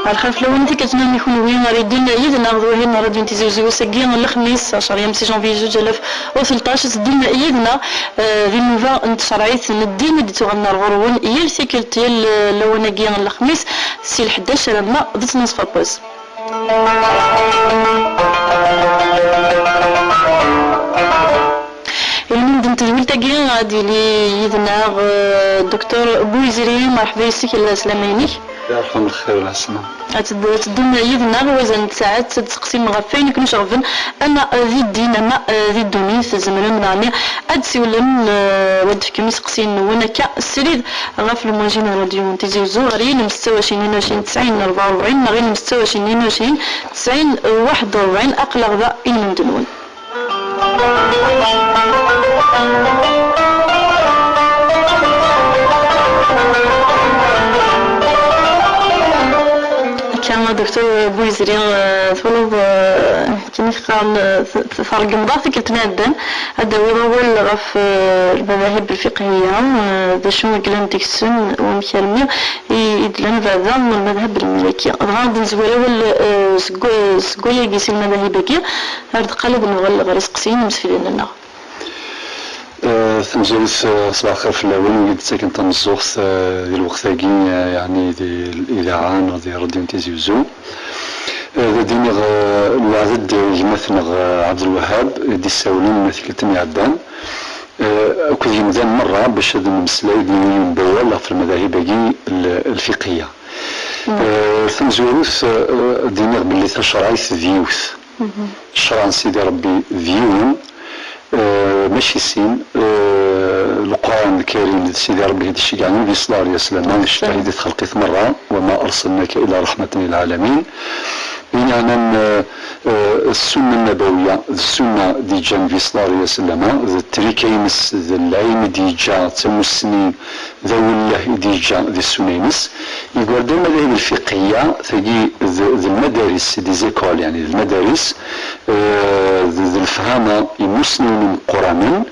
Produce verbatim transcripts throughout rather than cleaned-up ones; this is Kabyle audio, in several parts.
Lxir fell-awen, tikkelt-nniḍen i kunwi ara yeddun yid-neɣ d wahil n Rradyu n Tizi Uzzu ass-agi n Lexmis, ɛecra si janvier zuǧ alaf u tleṭṭac, ad teddum yid-neɣ, eh, di nnuba n tcerɛit n ddin i d-ittuɣalen ar ɣur-wen yal tikkelt, yal, eh, lawan-agi n Lexmis, si lḥdac alamma d ttnaṣfa n wass. Ilmend n tedwilt-agi ad yili yid-neɣ, eh, Docteur Bouizri, merḥba yes-k, lɛeslama-inek. Yerḥem lxir, lɛeslama. Ad tedd-, ad teddum yid-neɣ wazal n tsaɛet, ad d-tseqsim ɣef wayen i ken-iceɣben, ama, eh, di ddin, ama, eh, di ddunit, tzemrem daɣen ad d-siwlem, eh, ad d-tefkem iseqsiyen-nwen akka srid ɣef lmunjin n Rradyu n Tizi Uzzu ɣer yilem setta u ɛecrin, ɛecrin, tesɛin, rebɛa u rebɛin neɣ yilem setta u ɛecrin, ɛecrin, tesɛin, waḥed u rebɛin. Aql-aɣ da i lmend-nwen. Akka, Docteur Bouizri, eh, twalaḍ, eh, akken i t-qqaren, eh, t-, t-, tṛeggmeḍ-aɣ tikkelt-nni iɛeddan, ad d-tawiḍ awal ɣef, eh, lmadahib lfiqhiya, eh, d acu i yellan deg-sen, wamek armi i, i d-llan beɛda lmadhab lmaliki. Dɣa ad d-nezwir awal, eh, seg, seg wayagi, si lmadahib-agi, ar deqqal ad nuɣal ɣer iseqsiyen imsefliden-nneɣ. Eh, tamezwarut, eh, ṣbaḥ lxir fell-awen, i d-yettaken tameẓẓuɣt, eh, di lweqt-agi, eh, yeɛni di idaɛan neɣ di Rradyu n Tizi Uzzu. Eh, ad d-iniɣ, eh, lweɛd-d i gma-tneɣ, eh, Ɛebdelwahab, i d-issawlen tikkelt-nni iɛeddan, eh, akked yimdanen merra bac ad nemmeslay, ad d-nini yiwen n wawal ɣef lmadahib-agi l-, lfiqhiya. Eh, tamezwarut, eh, ad d-iniɣ belli tacerɛit d yiwet. Ccṛeɛ n Sidi Ṛebbi d yiwen, eh, mačči sin, eh, Leqran Lkarim d Sidi Ṛebbi i d-iceggɛen Nnbi ṣella Llahu ɛalayhi wa sallam, icebbeḥ-it di txelqit merra, وما أرسلناك إلا رحمة للعالمين. Win yeɛnan, eh, eh, ssunna nnabawiya, d ssunna d-yeǧǧa Nnbi ṣella Llahu ɛalayhi wa sallam, d trika-ines, d lɛilm i d-yeǧǧa, d tamussni, d awelleh i d-yeǧǧa di ssunna-ines. Igerdan madahib lfiqhiya, tagi d, d lmadaris, d les écoles, yeɛni d lmadaris, eh, d, d lefhama imusniwen imeqqranen,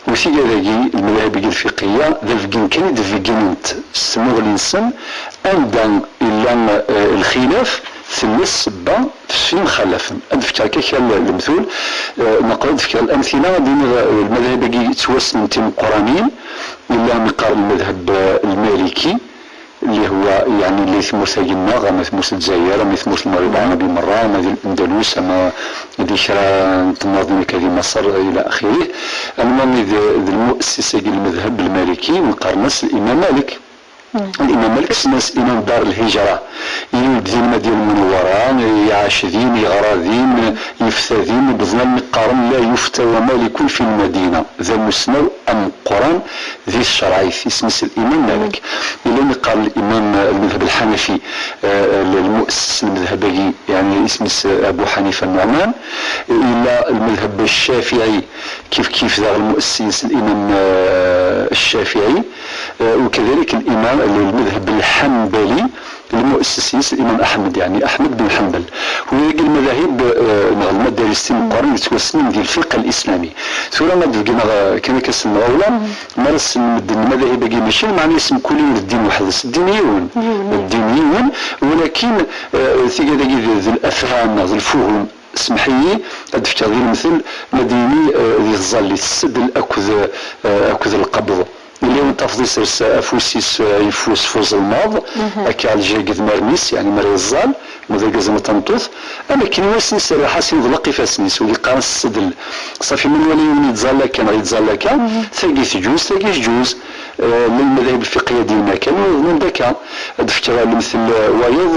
u tigad-agi, lmadahib-agi lfiqhiya, d abeggen kan i d-begginent s tmuɣli-nsen, anda illa, eh, lxilaf, tella ssebba f yimxalafen. Ad d-fkeɣ akka kra n lemtul, eh, neɣ ad d-fkeɣ lamtila, ad d-iniɣ, eh, lmadahib-agi yettwassnen d timeqqranin, yella mi qqaren lmadhab, eh, lmaliki, اللي هو يعني اللي tmurt-agi-nneɣ, ama tmurt n Lezzayer, ama tmurt n Lmeɣrib Lɛarabi merra, ama di Lendalus, ama di kra n temnaḍin akka di Maṣer, إلى آخره. Alma d, d lmuessis-agi n lmadhab lmaliki, neqqaren-as Imam Malik. Imam Malik ssnen-as Imam Dar Lhijra. Yuled di Lmadina Lmunawwara, iɛac din, yeɣra din, yefta din, wwḍen almi qqaren: لا يفتى مالك في المدينة. D amussnaw ameqqran di tcerɛit, isem-is Imam Malik. Yella mi qqaren Imam, eh, lmadhab lḥanafi, eh, l-, lmuesses n lmadhab-agi, yeɛni isem-is, eh, Abu Ḥanifa Nuɛman. Yella lmadhab ccafiɛi, kif kif daɣ lmuessis Imam, eh, Ccafiɛi, eh, وكذلك الإمام المذهب الحنبلي المؤسس الإمام أحمد، يعني أحمد بن حنبل. Wigi lmadahib, eh, neɣ lmadaris timeqqranin yettwassnen di lfiqh al-islami. Tura ad d-beggneɣ, eh, kan akka s lemɣawla, mi ara ssnen medden lmadahib-agi, mačči lmeɛna-s mkul yiwen d ddin weḥd-s, ddin yiwen. Yiwen. Ddin yiwen, walakin, eh, tigad-agi d, d lafham neɣ d lfuhum. Smeḥ-iyi ad d-fkeɣ di lemtel, ma d-yini, eh, di tẓallit, ssedl akked, eh, akked lqebḍ. Yella yiwen tafeḍ isers afus-is, eh, yeffus f uzelmaḍ, akka ɛla lǧiha n yidmaren-is, yeɛni mi ara yeẓẓal, ma d argaz ama d tameṭṭut, am akken i wass-nni serreḥ-as, iḍleq ifassen-is, wigi qqaren-as ssedl. Ṣafi, ma nwala yiwen yettẓalla akka neɣ yettẓalla akka, tagi tǧuz, tagi tǧuz. Eh, llan lmadahib lfiqhiya dima kan, uḍnen-d akka. Ad d-fkeɣ lemtel, eh, wayeḍ,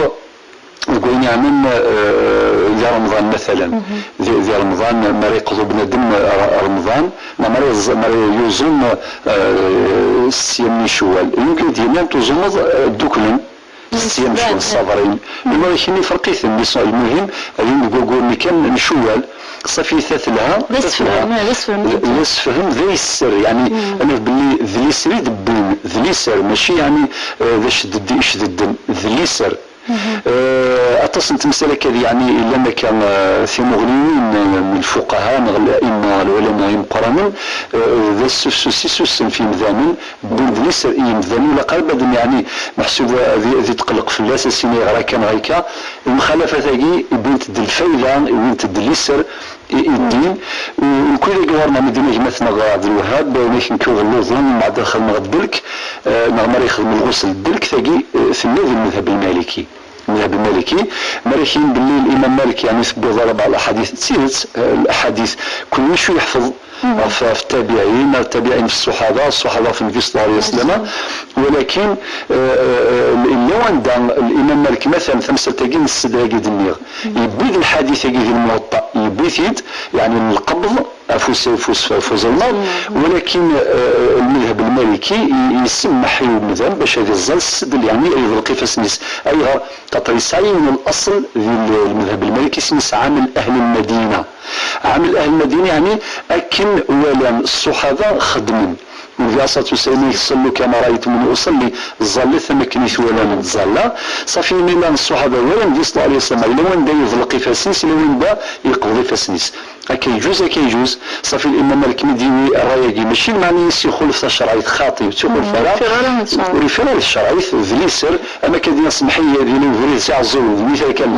deg wayen yeɛnan, eh, di Remḍan, matalan. Di, di Remḍan, mi ara yeqḍu bnadem, eh, Remḍan, neɣ mi ara yeẓ-, mi ara yuẓum, eh, s yam n Cewwal. Yugi ad d-yini tuẓumeḍ, eh, dduklen, s yam n Cewwal, ṣṣabrin. Lmuhim, iferq-iten, lmuhim, ad yini deg waggur-nni kan n Cewwal, ṣafi, ta telha, d asefhem, d asefhem, d asefhem d ayesser, yeɛni, ad naf belli d liser i d-wwin, d liser, mačči, yeɛni, eh, d acded i cedden, d liser. Eh, Aṭas n temsal akka, yeɛni, llan akka, eh, timuɣliwin, eh, n lfuqaha neɣ la'imma, lɛulama imeqqranen, eh, d asefsus i sussen f yimdanen, wwin-d liser i yimdanen, ur ilaq ara ad, yeɛni, meḥsub ad, ad itqelleq fell-as, ad s-yini ayɣer akka neɣ akka. Lmuxalafat-agi wwint-d lfayda, wwint-d liser i, i ddin. U, u kul agi ɣur-neɣ mi d-yenna gma-tneɣ Ɛebdelwehhab, eh, amek nekk uɣelluḍ, mbeɛd ad xedmeɣ ddel-k, eh, neɣ mi ara yexdem lɣusl ddel-k, tagi, eh, tenna di lmedheb lmaliki. Lmedheb lmaliki, mi ara k-yini belli Limam Malik, yeɛni, tewwiḍ ara baɛḍ laḥadit, d tidet, eh, laḥadit, kul acu yeḥfeḍ ɣef, ɣef ttabiɛin, ar ttabiɛin f ṣṣuḥaba, ṣṣuḥaba f Nnbi ṣella Llahu ɛalayhi wa sellama, walakin, eh, eh, eh, yella wanda Limam Malik, matalan, tamsalt-agi n ssedra-agi d-nniɣ, yewwi-d lḥadit-agi di Lmuwaṭṭa, yewwi-t-id, yeɛni, n lqebḍ, afus, afus, afus uzelmaḍ, walakin, eh, lmedheb lmaliki i, isemmeḥ i umdan bac ad iẓẓal s ssedl, yeɛni ad iḍelq ifassen-is. Ayɣer? Xaṭer yesɛa yiwen n laṣel di l-, lmedheb lmaliki, isem-is ɛamel ahl lmadina. Ɛamel ahl lmadina, yeɛni akken walan ṣṣuḥaba xeddmen. Nnbi ɛalayhi ṣṣalatu wassalam, "Ṣellu kama raaytumuni uṣelli", ẓẓallet am akken i twalam ttẓallaɣ. Ṣafi, imi llan ṣṣuḥaba walan Nnbi ṣella Llahu ɛalayhi wa sellama, yella wanda yeḍleq ifassen-is, yella wanda yeqbeḍ ifassen-is. Akka yeǧuz, akka yeǧuz. Ṣafi, Limam Malik mi d-yewwi ṛṛay-agi, mačči d lmeɛna-is ixulef tacerɛit, xaṭi, ur tt-ixulef ara. Ur yeffiɣ ara di tcerɛit. Ur yeffiɣ ara di tcerɛit, d liser, am akka d-yenna, semmeḥ-iyi, d inu ubrid, si ɛeẓẓug, d mi terkan,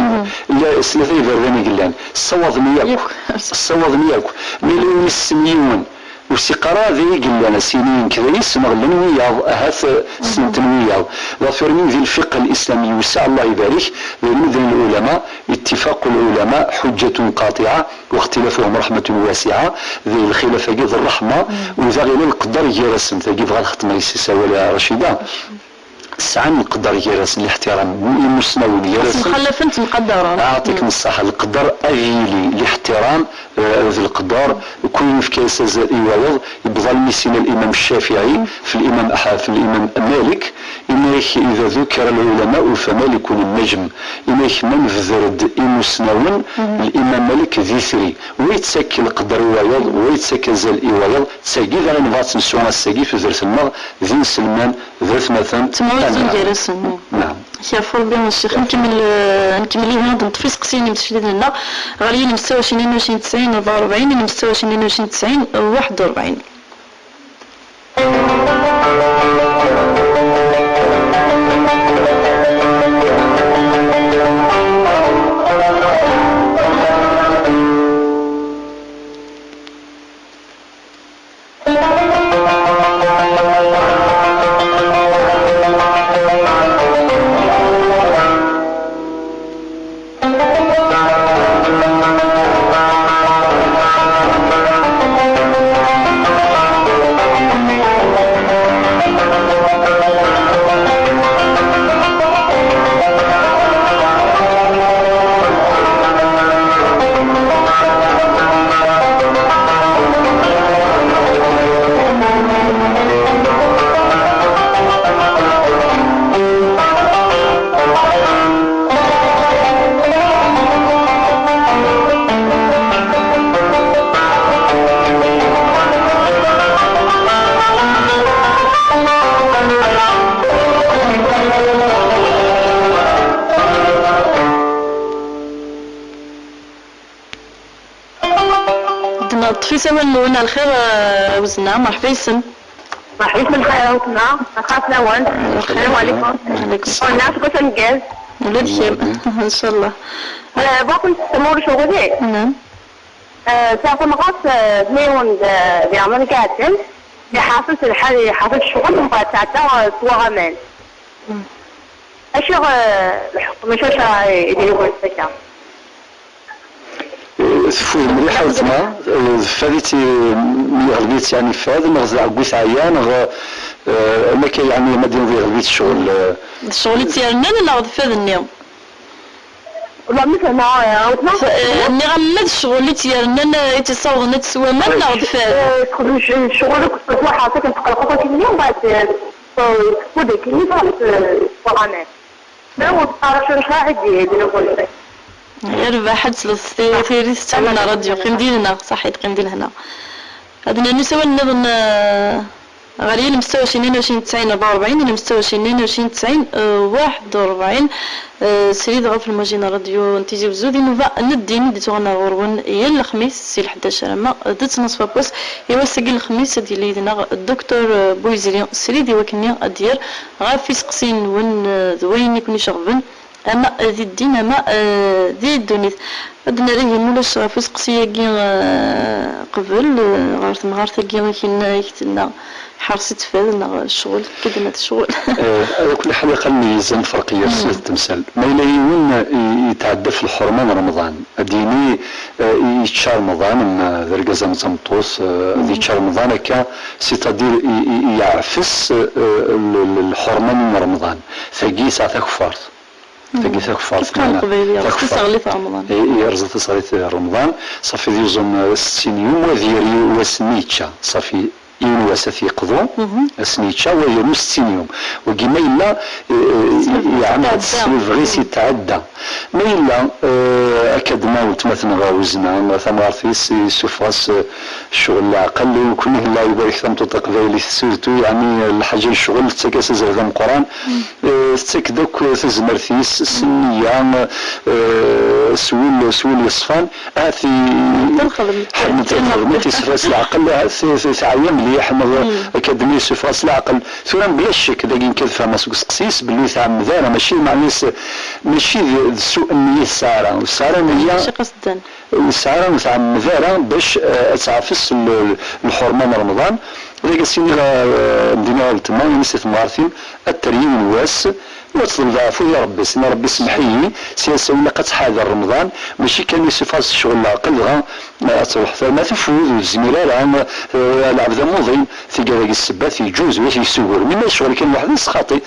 la, s tlata iberdan i yellan. Ssawaḍen yakk. Ssawaḍen yakk. Ma yella yiwen issen yiwen, ur s-iqqar ara d ay yellan, a s-yini nekk d ay ssneɣ, llan wiyaḍ, ahat, eh, ssnen-ten wiyaḍ. Ḍafir-nni di lfiqh al-islami yewseɛ, Allah ibarik, d ayen i d-nnan lɛulama, اتفاق العلماء حجة قاطعة، واختلافهم رحمة واسعة. D lxilaf-agi d ṛṛeḥma, u daɣ yella leqder gar-asen. Tagi bɣa ad xetmeɣ yes-s awal a Racida. Sɛan leqder gar-asen, liḥtiram, imusnawen gar-asen. Mxallafen ttemqadaren. Ɛṭik n ṣṣeḥḥa, leqder ad yili, liḥtiram, eh, d leqder, kul yefka-yas azal i wayeḍ, yewweḍ almi s-yenna Limam Ccafiɛi, f Limam Aḥ-, f Limam Malik, yenna-ak, إذا ذكر العلماء فمالك النجم. Yenna-ak, ma nebder-d imusnawen, Limam Malik d itri. Wa yettak leqder i wayeḍ, wa yettak azal i wayeḍ. D tagi daɣ i nebɣa ad tt-nesɛu ass-agi, tudert-nneɣ d inselmen, d atmaten. Ttemɛuzzun gar-asen. Naɛam. Ak yɛfu Rebbi a Ccix. Ad nkemmel, eh, ad nkemmel ihi ad neṭṭef iseqsiyen imsefliden-nneɣ ɣer yilem setta u ɛecrin, tnin u ɛecrin, tesɛin, rebɛa u rebɛin, yilem setta u ɛecrin, tnin u ɛecrin, tesɛin, waḥed u rebɛin. Neṭṭef isawalen-nwen ar lxir, eh, Wezna, merḥba yes-m. Merḥba yes-m, lxir a Wezna, merḥba fell-awen. Lxir. Assalamu ɛlikum. Ɛlikum sslam. Ur nɛass deg wass ameggaz. Ula d kemm, ncallah. Eh, bɣiɣ ad ken-sseqsiɣ ma ulac aɣilif. Naam. Eh, sɛiɣ tamɣart, eh, d yiwen d, di Ṛemḍan iɛeddan, iḥaṣel s lḥal, iḥaṣel ccɣel, mbeɛd tɛedda, eh, teswa aman. Mm. Acu, eh, lḥukm, acu, acu i d-yuɣen akka? Eh, teffud mliḥ a weltma, eh, d fad i tt-, yeɣleb-itt, yeɛni, fad, neɣ d ɛeggu teɛya, neɣ, eh, am akka, yeɛni, ma d-yenḍ yeɣleb-itt ccɣel, eh. D ccɣel i tt-yernan neɣ d fad-nni? Wallah, ma fehmeɣ, eh, a weltma. F-, eh, nniɣ-am ma d ccɣel i tt-yernan, eh, i tt-yessawḍen ad teswa aman neɣ d fad? Eh, txeddem c-, ccɣel akk s tfuḥaṣ, akken teqleq akk akken-nni, mbeɛd, eh, teffud akkenni, truḥ, eh, teswa aman. Yerbeḥ ad tesleḍ s ti-, tiri tettamen ṛṛadyu. Qqim di lehna, ṣaḥit, qqim di lehna. Ad nernu s awal nniḍen, eh, Ɣer yilem setta u ɛecrin, tnin u ɛecrin, tesɛin, rebɛa u rebɛin, yilem setta u ɛecrin, tnin u ɛecrin, tesɛin, waḥed u rebɛin. Eh, srid ɣef lmajin ṛṛadyu n Tizi Wezzu, di nnuba n ddin i d-ittuɣen ɣur-wen yal lexmis si lḥdac alamma d ttnaṣfa n wass. I wass-agi n lexmis ad yili yid-neɣ Doctor Buyzri, srid i wakken ad d-yerr ɣef iseqsiyen-nwen, eh, d wayen i ken-iceɣben, ama di ddin ama, eh, di ddunit. Ad d-nerr ihi ma ulac ɣef useqsi-agi, eh, qbel, eh, ɣer temɣart-agi i k-yenna, i k-tenna: "Ḥers-itt fad", neɣ "Ccɣel, kked ma d ccɣel". Eh, ala kulli ḥal, iqal meyyez lferq gar ssid d temsal. Ma yella yiwen, eh, i, yetɛedda ɣef lḥurma n Remḍan, ad d-yini, eh, yečča Remḍan, am, eh, d argaz am d tameṭṭut, eh, ad yečča Remḍan akka, c'est-à-dire i, i, yeɛfes, eh, l-, l-, lḥurma n Remḍan. Tagi yesɛa takeffart. Tagi takeffart, Tefka meɛna Leqbayel, yerẓa takeffart. Tiseɣlit n Remḍan. I, i yerẓa tiseɣlit n Remḍan, ṣafi ad yuẓum, eh, settin yum, u ad yerr i wass-nni yečča. Ṣafi, yiwen wass ad t-yeqḍu, ass-nni yečča, u ad yernu settin yum. Wagi ma yella, eh, eh, s lebɣi-s yeɛmed, yetɛedda. S lebɣi-s yetɛedda. Ma yella, eh, akka d-tenna weltma-tneɣ Wezna, tamɣart-is, yessufeɣ-as, eh, ccɣel n leɛqel, i wakken Allah ibarek tameṭṭut taqbaylit, surtout, yeɛni, lḥaǧa n ccɣel tettak-as azal d ameqqran. Eh, tettak-d akk tazmert-is s nniya, eh, s wul, s wul yeṣfan. Ahat i-, ḥemmlent ad xedment, yessufeɣ-as leɛqel, ahat t-, t-, teɛya mliḥ, neɣ akka d-nni yessufeɣ-as leɛqel. Tura, mebla ccek, dagi nekk ad fehmeɣ seg useqsi-s belli ur tɛemmed ara, mačči d meɛna-s, mačči d, d suء nniya i tesɛa ara, ur tesɛa ara nniya. Mačči qasden. Ur tesɛa ara, ur tɛemmed ara bac, eh, ad teɛfes l-, l-, lḥurma n Remḍan. Dagi ad s-iniɣ, eh, ad d-iniɣ i weltma, ini-as i temɣart-im, ad d-terr yiwen wass, u ad teḍleb leɛfu di Rebbi, s-, ini: "Rebbi, semmeḥ-iyi, si ass-a ilaq ad tḥader Remḍan, mačči kan yessufeɣ-as ccɣel n leɛqel, dɣa, eh, ad truḥ terna teffud, ur tezmir ara, eh, lɛebd am uḍin." Tigi dagi ssebba, teǧǧuz, ur yessugur. Mi ma ccɣel kan weḥd-s, xaṭi,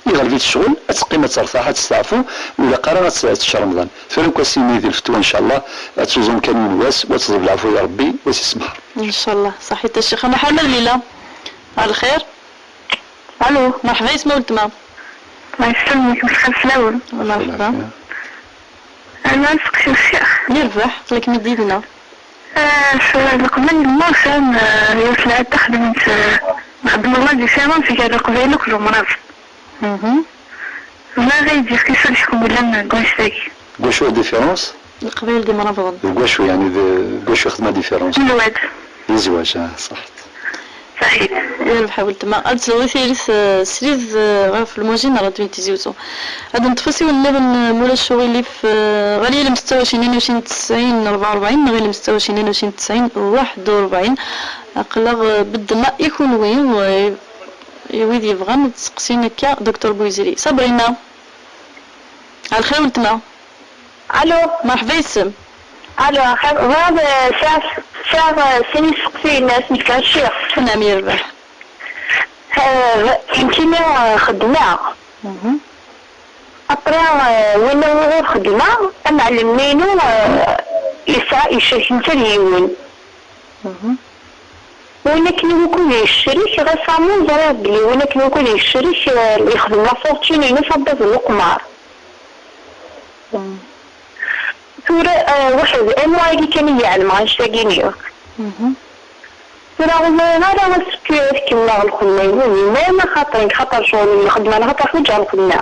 iɣleb-itt ccɣel, ad teqqim, ad tertaḥ, ad testeɛfu, ur ilaq ara ad t-, ad tečč Remḍan. Tura akk ass-nni di lfetwa, ncallah, ad tuẓum kan yiwen wass, u ad teḍleb leɛfu di Rebbi, u ad s-isemmeḥ. Ncallah. Ṣaḥit a Ccix. Ḥamed Lila. Ɣer lxir. Alo. Merḥba yes-m a weltma. Allah yesselmek, msxir fell-awen. Merḥba. Ana seqsi ccix. Yerbeḥ, aql-ikem-id yid-neɣ. Eh, s leqbayel n Musa, eh, yiwet lɛadda xedment, eh, nxeddem la différence gar leqbayel akked umrabeḍ. Mhm. Bɣiɣ ad yi-d-yefk iselḥ umlan n wacu-agi. Deg wacu la différence? Leqbayel d imrabḍen. Deg wacu, yeɛni, d-, deg wacu i xedmeɣ différence? Lwad. Di zzwaǧ, ah, ṣaḥit. Ṣaḥit. Yerbeḥ a weltma. Ad d-tesleḍ i tayri-s, eh, srid, eh, ɣef lmujin n ṛṛadyu n Tizi Wezzu. Ad neṭṭef asiwel nniḍen, eh, ma ulac uɣilif, eh, ɣer yilem setta u ɛecrin, tnin u ɛecrin, tesɛin, rebɛa u rebɛin, neɣ yilem setta u ɛecrin, tnin u ɛecrin, tesɛin, waḥed u rebɛin. Aql-aɣ, eh, beddma i kunwi, eh, i wid yebɣan ad d-seqsin akka Doctor Buyzri. Sabrina. Ɣer lxir weltma. Alo. Merḥba yes-m. Alo, axir, bɣiɣ, eh, sɛiɣ, sɛiɣ, eh, sin iseqsiyen, ad s-nefk ccix. Tnam yerbeḥ. Eh, nekkini, eh, xeddmeɣ. Mhm. Après, eh, win ur xeddmeɣ, amɛellem-inu, eh, yesɛa, yecrek netta d yiwen. Mhm. Win akken i wukud yecrek, ɣas amu ẓriɣ belli win akken i wukud yecrek, eh, yexdem la fortune-ines à base n leqmar. Mm. Tura, eh, waḥed, un mois-agi kan i yi-ɛelmeɣ annect-agi-nni. Mhm. Tura ur ẓriɣ ara est-ce que ad kemmleɣ lxedma-inu, même axaṭer, xaṭer ccɣel n lxedma, axaṭer ḥwaǧeɣ lxedma.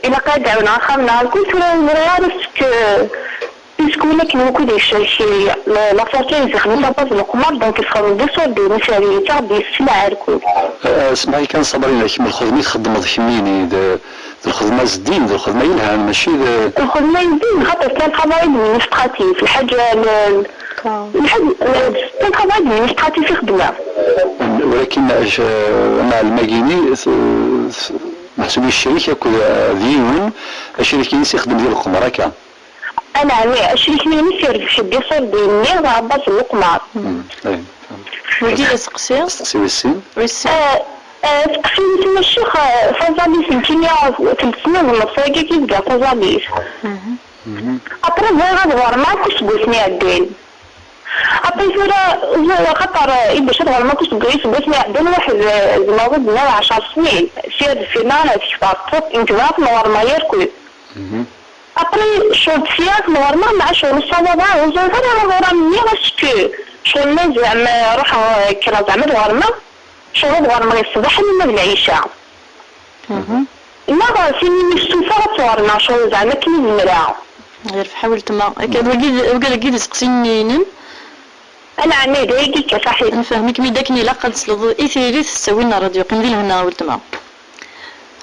Ilaq ad d-ɛawneɣ axxam-nneɣ lkul, tura ur ẓriɣ ara est-ce que, est-ce que win akken wukud yecrek la, la fortune yexdem aṭas n leqmar, donc yesxedem des soldes, nessared-it-aɣ-d yesselɛa lkul. Eh, semmeḥ-iyi kan Sabrina, kemm lxedma i txeddmeḍ kemmini, d, d lxedma s ddin, d lxedma yelhan, mačči d... Lxedma s ddin, xaṭer c'est un travail administratif, lḥaǧa, l-, lḥaǧa, c'est un travail administratif i xeddmeɣ. Walakin, eh, amɛellem-agi-ni, t-, t-, Meḥsub yecrek akked, eh, d yiwen, acrik-ines ixeddem di leqmer akka. Anɛam, acrik-ines yerbeḥ-d iṣurdiyen-nni ɣer abbas n leqmer. Mm, eh, fhemt. Wagi d aseqsi. Aseqsi wis sin. Wis sin. Eh, eh, aseqsi wis sin, a ccix, eh, taẓallit nekkini, telt snin d nneṣ wagi i zgiɣ taẓallit. Mhm. Mhm. Après bɣiɣ ad ɣermeɣ akk iseggasen iɛeddan. Après tura, tura xaṭer, eh, i bac ad ɣermeɣ akk iseggasen iɛeddan, waḥed, eh, zemreɣ ad d-nniɣ ɛecr snin, si ar deffir ma ara tekber, nekk bɣiɣ ad ten-ɣermeɣ yarkul. Mhm. Après ccɣel d sya ad ten-ɣermeɣ, meɛna ccɣel n ṣṣwaba, ur ẓriɣ ara aɣrum-nni, est-ce que Cɣel-nni zeɛma ruḥeɣ, kkreɣ zeɛma ad ɣermeɣ, cɣel ad ɣermeɣ i ṣṣbeḥ alamma d lɛica. Neɣ s imi mi stufaɣ ad tt-ɣermeɣ, cɣel zeɛma akken i zemreɣ. Yerbeḥ a weltma. Akka d wagi d, wagi d iseqsiyen-nni-inem. Anɛam, d ayagi kan, saḥit. Nfehhem-ik, mi d akken ilaq ad tesleḍ i tiririt s ttawil n ṛṛadyu. Qqim di lehna a weltma.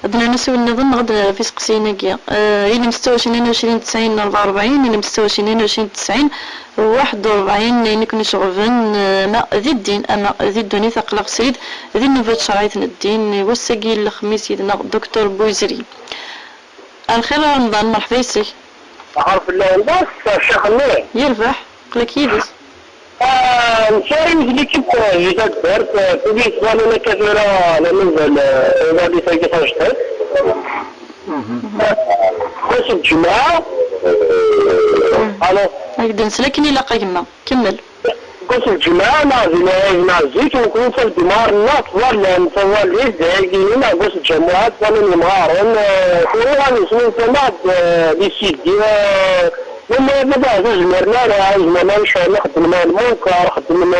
Ad d-nernu asiwel nniḍen neɣ ad d-nerr ɣef iseqsiyen-agi. Eh, ilem setta u ɛecrin, ɛecrin, tesɛin, rebɛa u rebɛin, ilem setta u ɛecrin, ɛecrin, tesɛin, waḥed u rebɛin, ayen i ken-iceɣben, eh, ama di ddin, ama di ddunit, aql-aɣ srid di nnuba n tcerɛit n ddin, i wass-agi n lexmis yid-neɣ Docteur Bouzri. Lxir a Remḍan, merḥba yes-k. Lxir fell-awen, d ccix-nni. Yerbeḥ, aql-ak yid-s. Ah, netta i d l'équipe, euh, di taddart, euh, tagi yettbanen akka tura la nouvelle, euh, tagi tajdidt. Ass n lǧemɛa. Alo. Ad k-d-nsel akken ilaq a gma. Kemmel. Ass n lǧemɛa neɣ di lɛid neɣ zik, nekkni ttaf-d imɣaren-nneɣ ttwallan, ttwallan-d dagi neɣ ass n lǧamuɛa ttwallan yimɣaren, euh, tura ad nesnulfa-d, euh, les C D, euh, Lemmer ma d ahat ur zmiren ara, ur zmiren ara ccɣel, xeddmen lmunkar, xeddmen,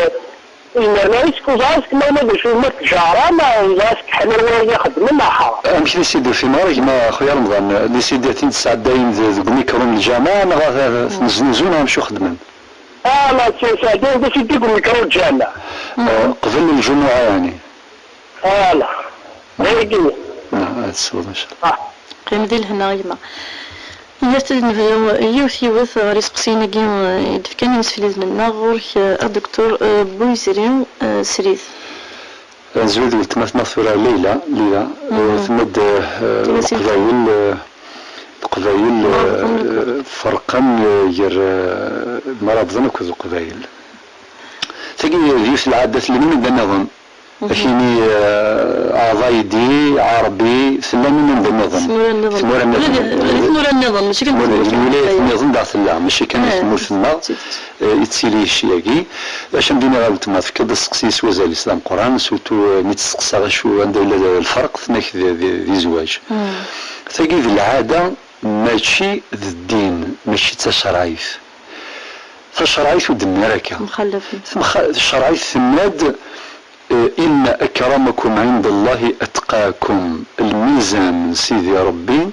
ur zmiren ara, iskuẓa-s ma ulac d acu, ma tǧaṛa, ma ẓer-as ḥlal wagi xeddmen, neɣ ḥaṛam. Amek les C D ur fhimeɣ ara, gma, a xuya Remḍan, les C D tin tesɛeddayen d-, deg umikru n lǧameɛ, neɣ a, a, ten-znuzun, neɣ amek xeddmen? Ah, la, ttesɛeddayen d C D deg umikru n lǧameɛ. Eh, qbel lǧumuɛa, yeɛni. Ala. Dagi. Ah, ad tesweḍ, incallah. Ah. Qqim di lehna, a gma. Iyyat ad nebdu yiwet yiwet ɣer iseqsiyen-agi, eh, i d-fkan yimsefliden-nneɣ ɣur-k, eh, a Docteur, eh, Bouzri, eh, Srid. Nezwi d weltma-tneɣ tura Leyla, Leyla, eh, tenna-d, eh, Leqbayel, eh, Leqbayel, eh, ferqen, eh, gar, eh, Imrabḍen akked Leqbayel. Tagi d yiwet n lɛada tella mi d-nniḍen. Akini, eh, Aɛḍaydi, Ɛerbi, tella mi d-nniḍen. Tmura nniḍen. Tmura nniḍen. Ula d, ula d tmura nniḍen, mačči kan tmura, tmurt n lwilayat nniḍen daɣ tella, mačči kan di tmurt-nneɣ, eh, i tettili ccɣel-agi. Acu am d-iniɣ a weltma, tefkiḍ-d asteqsi s wazal-is d ameqqran, surtout, eh, mi tt-steqsaɣ acu, anda yella lferq, tenna-k d, d, d izwaǧ. Tagi d lɛada, mačči d ddin, mačči d tacerɛit. Tacerɛit ur d-tenni ara akka. Temxa-, tacerɛit tenna-d, eh, "Inna akramakum ɛinda Allahi atqakum." Lmizan n Sidi Ṛebbi,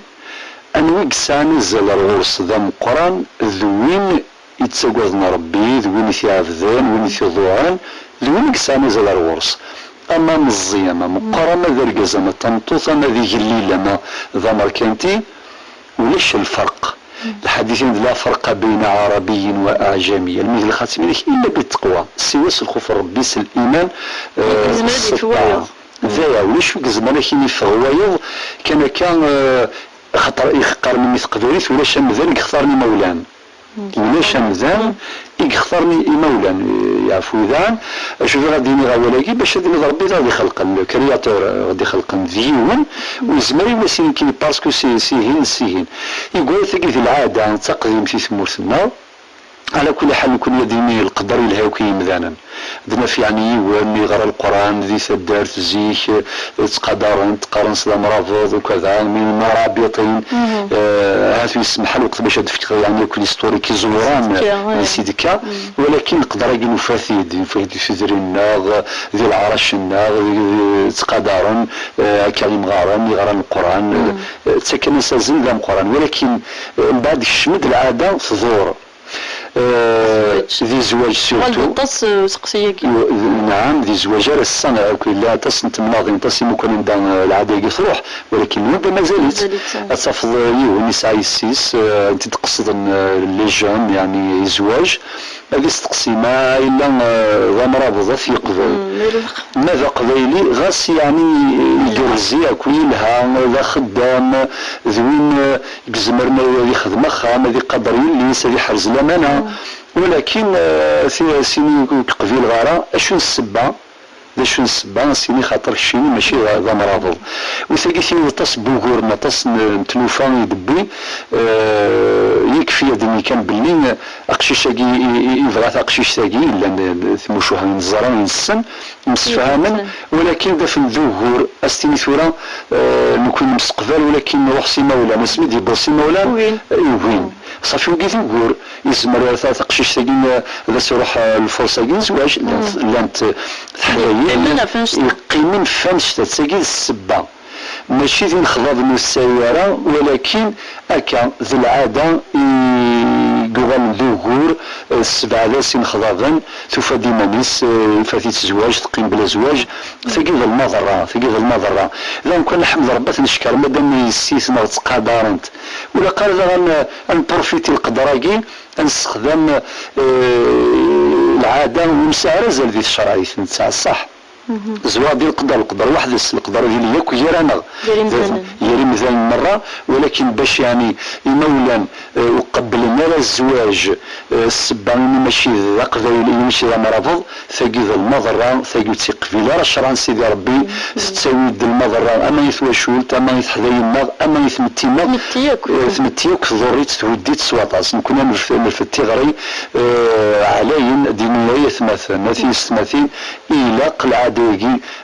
anwa i yesɛan azal ar ɣur-s d ameqqran, d win yettagaden Ṛebbi, d win i t-iɛebden, win i t-iḍuɛen, d win i yesɛan azal ar ɣur-s. Ama meẓẓi, ama meqqer, ama d argaz, ama d tameṭṭut, ama d igellil, ama d amerkanti, ulac lferq. Lḥadit-in d la farqa bayna ɛarabiyin wa aɛjami. Almi d lxatima-inek illa bitteqwa, siwa s lxuf n Ṛebbi, s liman, eh, s ṭṭaɛa. D aya, ulac wi izemren ad k-in-iffeɣ wayeḍ, kan akka, eh, axaṭer i qqaren i teqbaylit, ulac amdan i yextaren imawlan. Ulac amdan i yextaren imawlan, eh, yeɛfu daɣen. Acu bɣiɣ ad d-iniɣ awal-agi, bac ad d-iniḍ Ṛebbi d ad ixelqen, le créateur, eh, ad ixelqen d yiwen, ur yezmer i wasin kan, parce que si, sihin, sihin. Igwara tagi d lɛada d taqdimt i tmurt-nneɣ. Ɛla kulli ḥal, nekkni ad d-nini lqeder yelha akk i yimdanen. Ad naf yeɛni yiwen yeɣra Leqran di taddart zik, eh, ttqadaren-t, qqaren-s d amrabeḍ, ukada, min marabiṭin, eh, ahat ur yessemḥal lweqt bac ad d-fkeɣ yeɛni akk l'historique iẓewren di Sidka, walakin leqder-agi nufa-t-id, nufa-t-id di tudrin-nneɣ, di leɛrac-nneɣ, di, di, ttqadaren, eh, akka imɣaren, yeɣran Leqran, eh, ttaken-as azal d ameqqran, walakin, eh, mbeɛd kecmen-d lɛada tḍur. Eh, di zzwaǧ surtout. Tuɣal-d aṭas, eh, useqsi-agi. Nɛam, di zzwaǧ ar ass-a, akk yella aṭas n temnaḍin, aṭas imukan anda, eh, lɛada-agi truḥ, walakin wanda mazal-itt, mazal-itt, eh, ad tafeḍ, eh, yiwen yesɛa yessi-s, eh, i t-id-qesden, eh, les jeunes, yeɛni zzwaǧ, ad isteqsi ma yella, eh, d amrabeḍ ad t-yeqbel. Ma d aqbayli, ɣas yeɛni igerrez akk, yelha, d axeddam, d win, eh, i izemren ad yexdem axxam, ad iqader yelli-s, ad iḥrez lamana. Walakin, eh, ti-, sini ur k-qbileɣ ara, acu n ssebba? D acu n ssebba? Sini xaṭer keččini mačči d, d amrabeḍ. Wi tagi tini d aṭas n wuguren, aṭas n, n tlufa i d-tewwi, eh, yekfi ad d-nini kan belli, eh, aqcic-agi i, i, i yebɣa taqcict-agi, llan, eh, timucuha i neẓra, i nessen, msefhamen, walakin d afen d ugur, ad s-tini tura, eh, nekkni nemseqbal, walakin nruḥ s imawlan, asmi d-yewweḍ s imawlan, ugin. Eh, ugin. Ṣafi wagi d ugur, yezmer ta-, taqcict-agi, eh, ad as-iruḥ, eh, lfurs-agi n zzwaǧ, llant, llant, eh, teḥdayin, Yeqqimen ɣef annect-a. Yeqqimen ɣef annect-a, d tagi d ssebba. Mačči d inexḍaben ur tesɛi ara, walakin akka d lɛada i yuɣalen d ugur, eh, ssebɛed-as inexḍaben, tufa-d iman-is, eh, ifat-itt zzwaǧ, teqqim bla zzwaǧ, tagi d lmaḍerra, tagi d lmaḍerra. Daɣen kan neḥmed Rebbi ad t-neckeṛ, madam yessi-tneɣ ttqadaren-t. Ur ilaq ara daɣen, eh, ad nprofiti lqedr-agi, ad nessexdam, eh, lɛada ur nesɛi ara azal di tecrayt, nettɛa ṣṣeḥ. Zwaɣ di lqedr, lqedr weḥd-s, lqedr ad yili yakk gar-aneɣ. Gar imdanen. Gar imdanen merra, walakin bac, yeɛni, imawlan, eh, ur qebblen ara zzwaǧ, eh, ssebba imi mačči d aqbayli, imi mačči d amrabeḍ, tagi d lmaḍerra, tagi ur tt-iqbil ara ccṛeɛ n Sidi Ṛebbi, tettawi-d lmaḍerra ama i twacult, ama i teḥdayin-nneɣ, ama i tmetti-nneɣ. Tmetti akk. Eh, tmetti akk, tḍurr-itt, thuddi-tt s waṭas. Nekkni ad nerf-, nerfed tiɣri, eh, ɛlayen, ad d-inin ay atmaten, a tiyessetmatin, ilaq lɛada-agi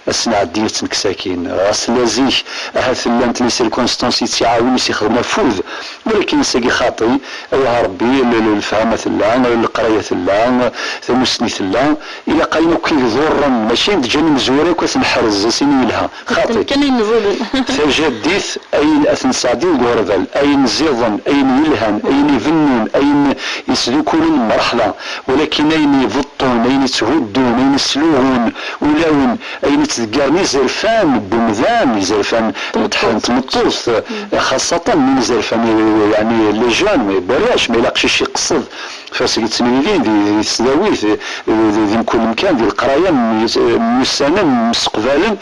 ad s-nɛeddi ad tt-nekk sakin. Ɣas tella zik, ahat llant les circonstances i tt-iɛawen, i s-ixdem afud. Walakin ass-agi xaṭi, awah Rebbi, l-, l-, lefhama tella, leqraya tella, tamussni tella, ilaq ayen akk i iḍurren, mačči ayen d-ǧǧan imezwura akk ad t-neḥrez, ad s-nini yelha. Xaṭi. Kan ayen iḍulen. Tajaddit, ayen ad t-nesɛeddi deg uɣerbal, ayen ziḍen, ayen yelhan, ayen ibennun, ayen yesdukulen mreḥba, walakin ayen ibeṭṭun, ayen yetthuddun, ayen yesluɣun ulawen, ayen yettdeggaren izerfan n umdan, izerfan n tmeṭṭut, xaṣṣatan min izerfan, yeɛni, les jeunes, ma warrac, ma yella aqcic iqeṣṣed, faseg ttemlilin di, di tesdawit, di, di, di mkul mkan, di leqraya, myus-, myussanen, mseqbalen,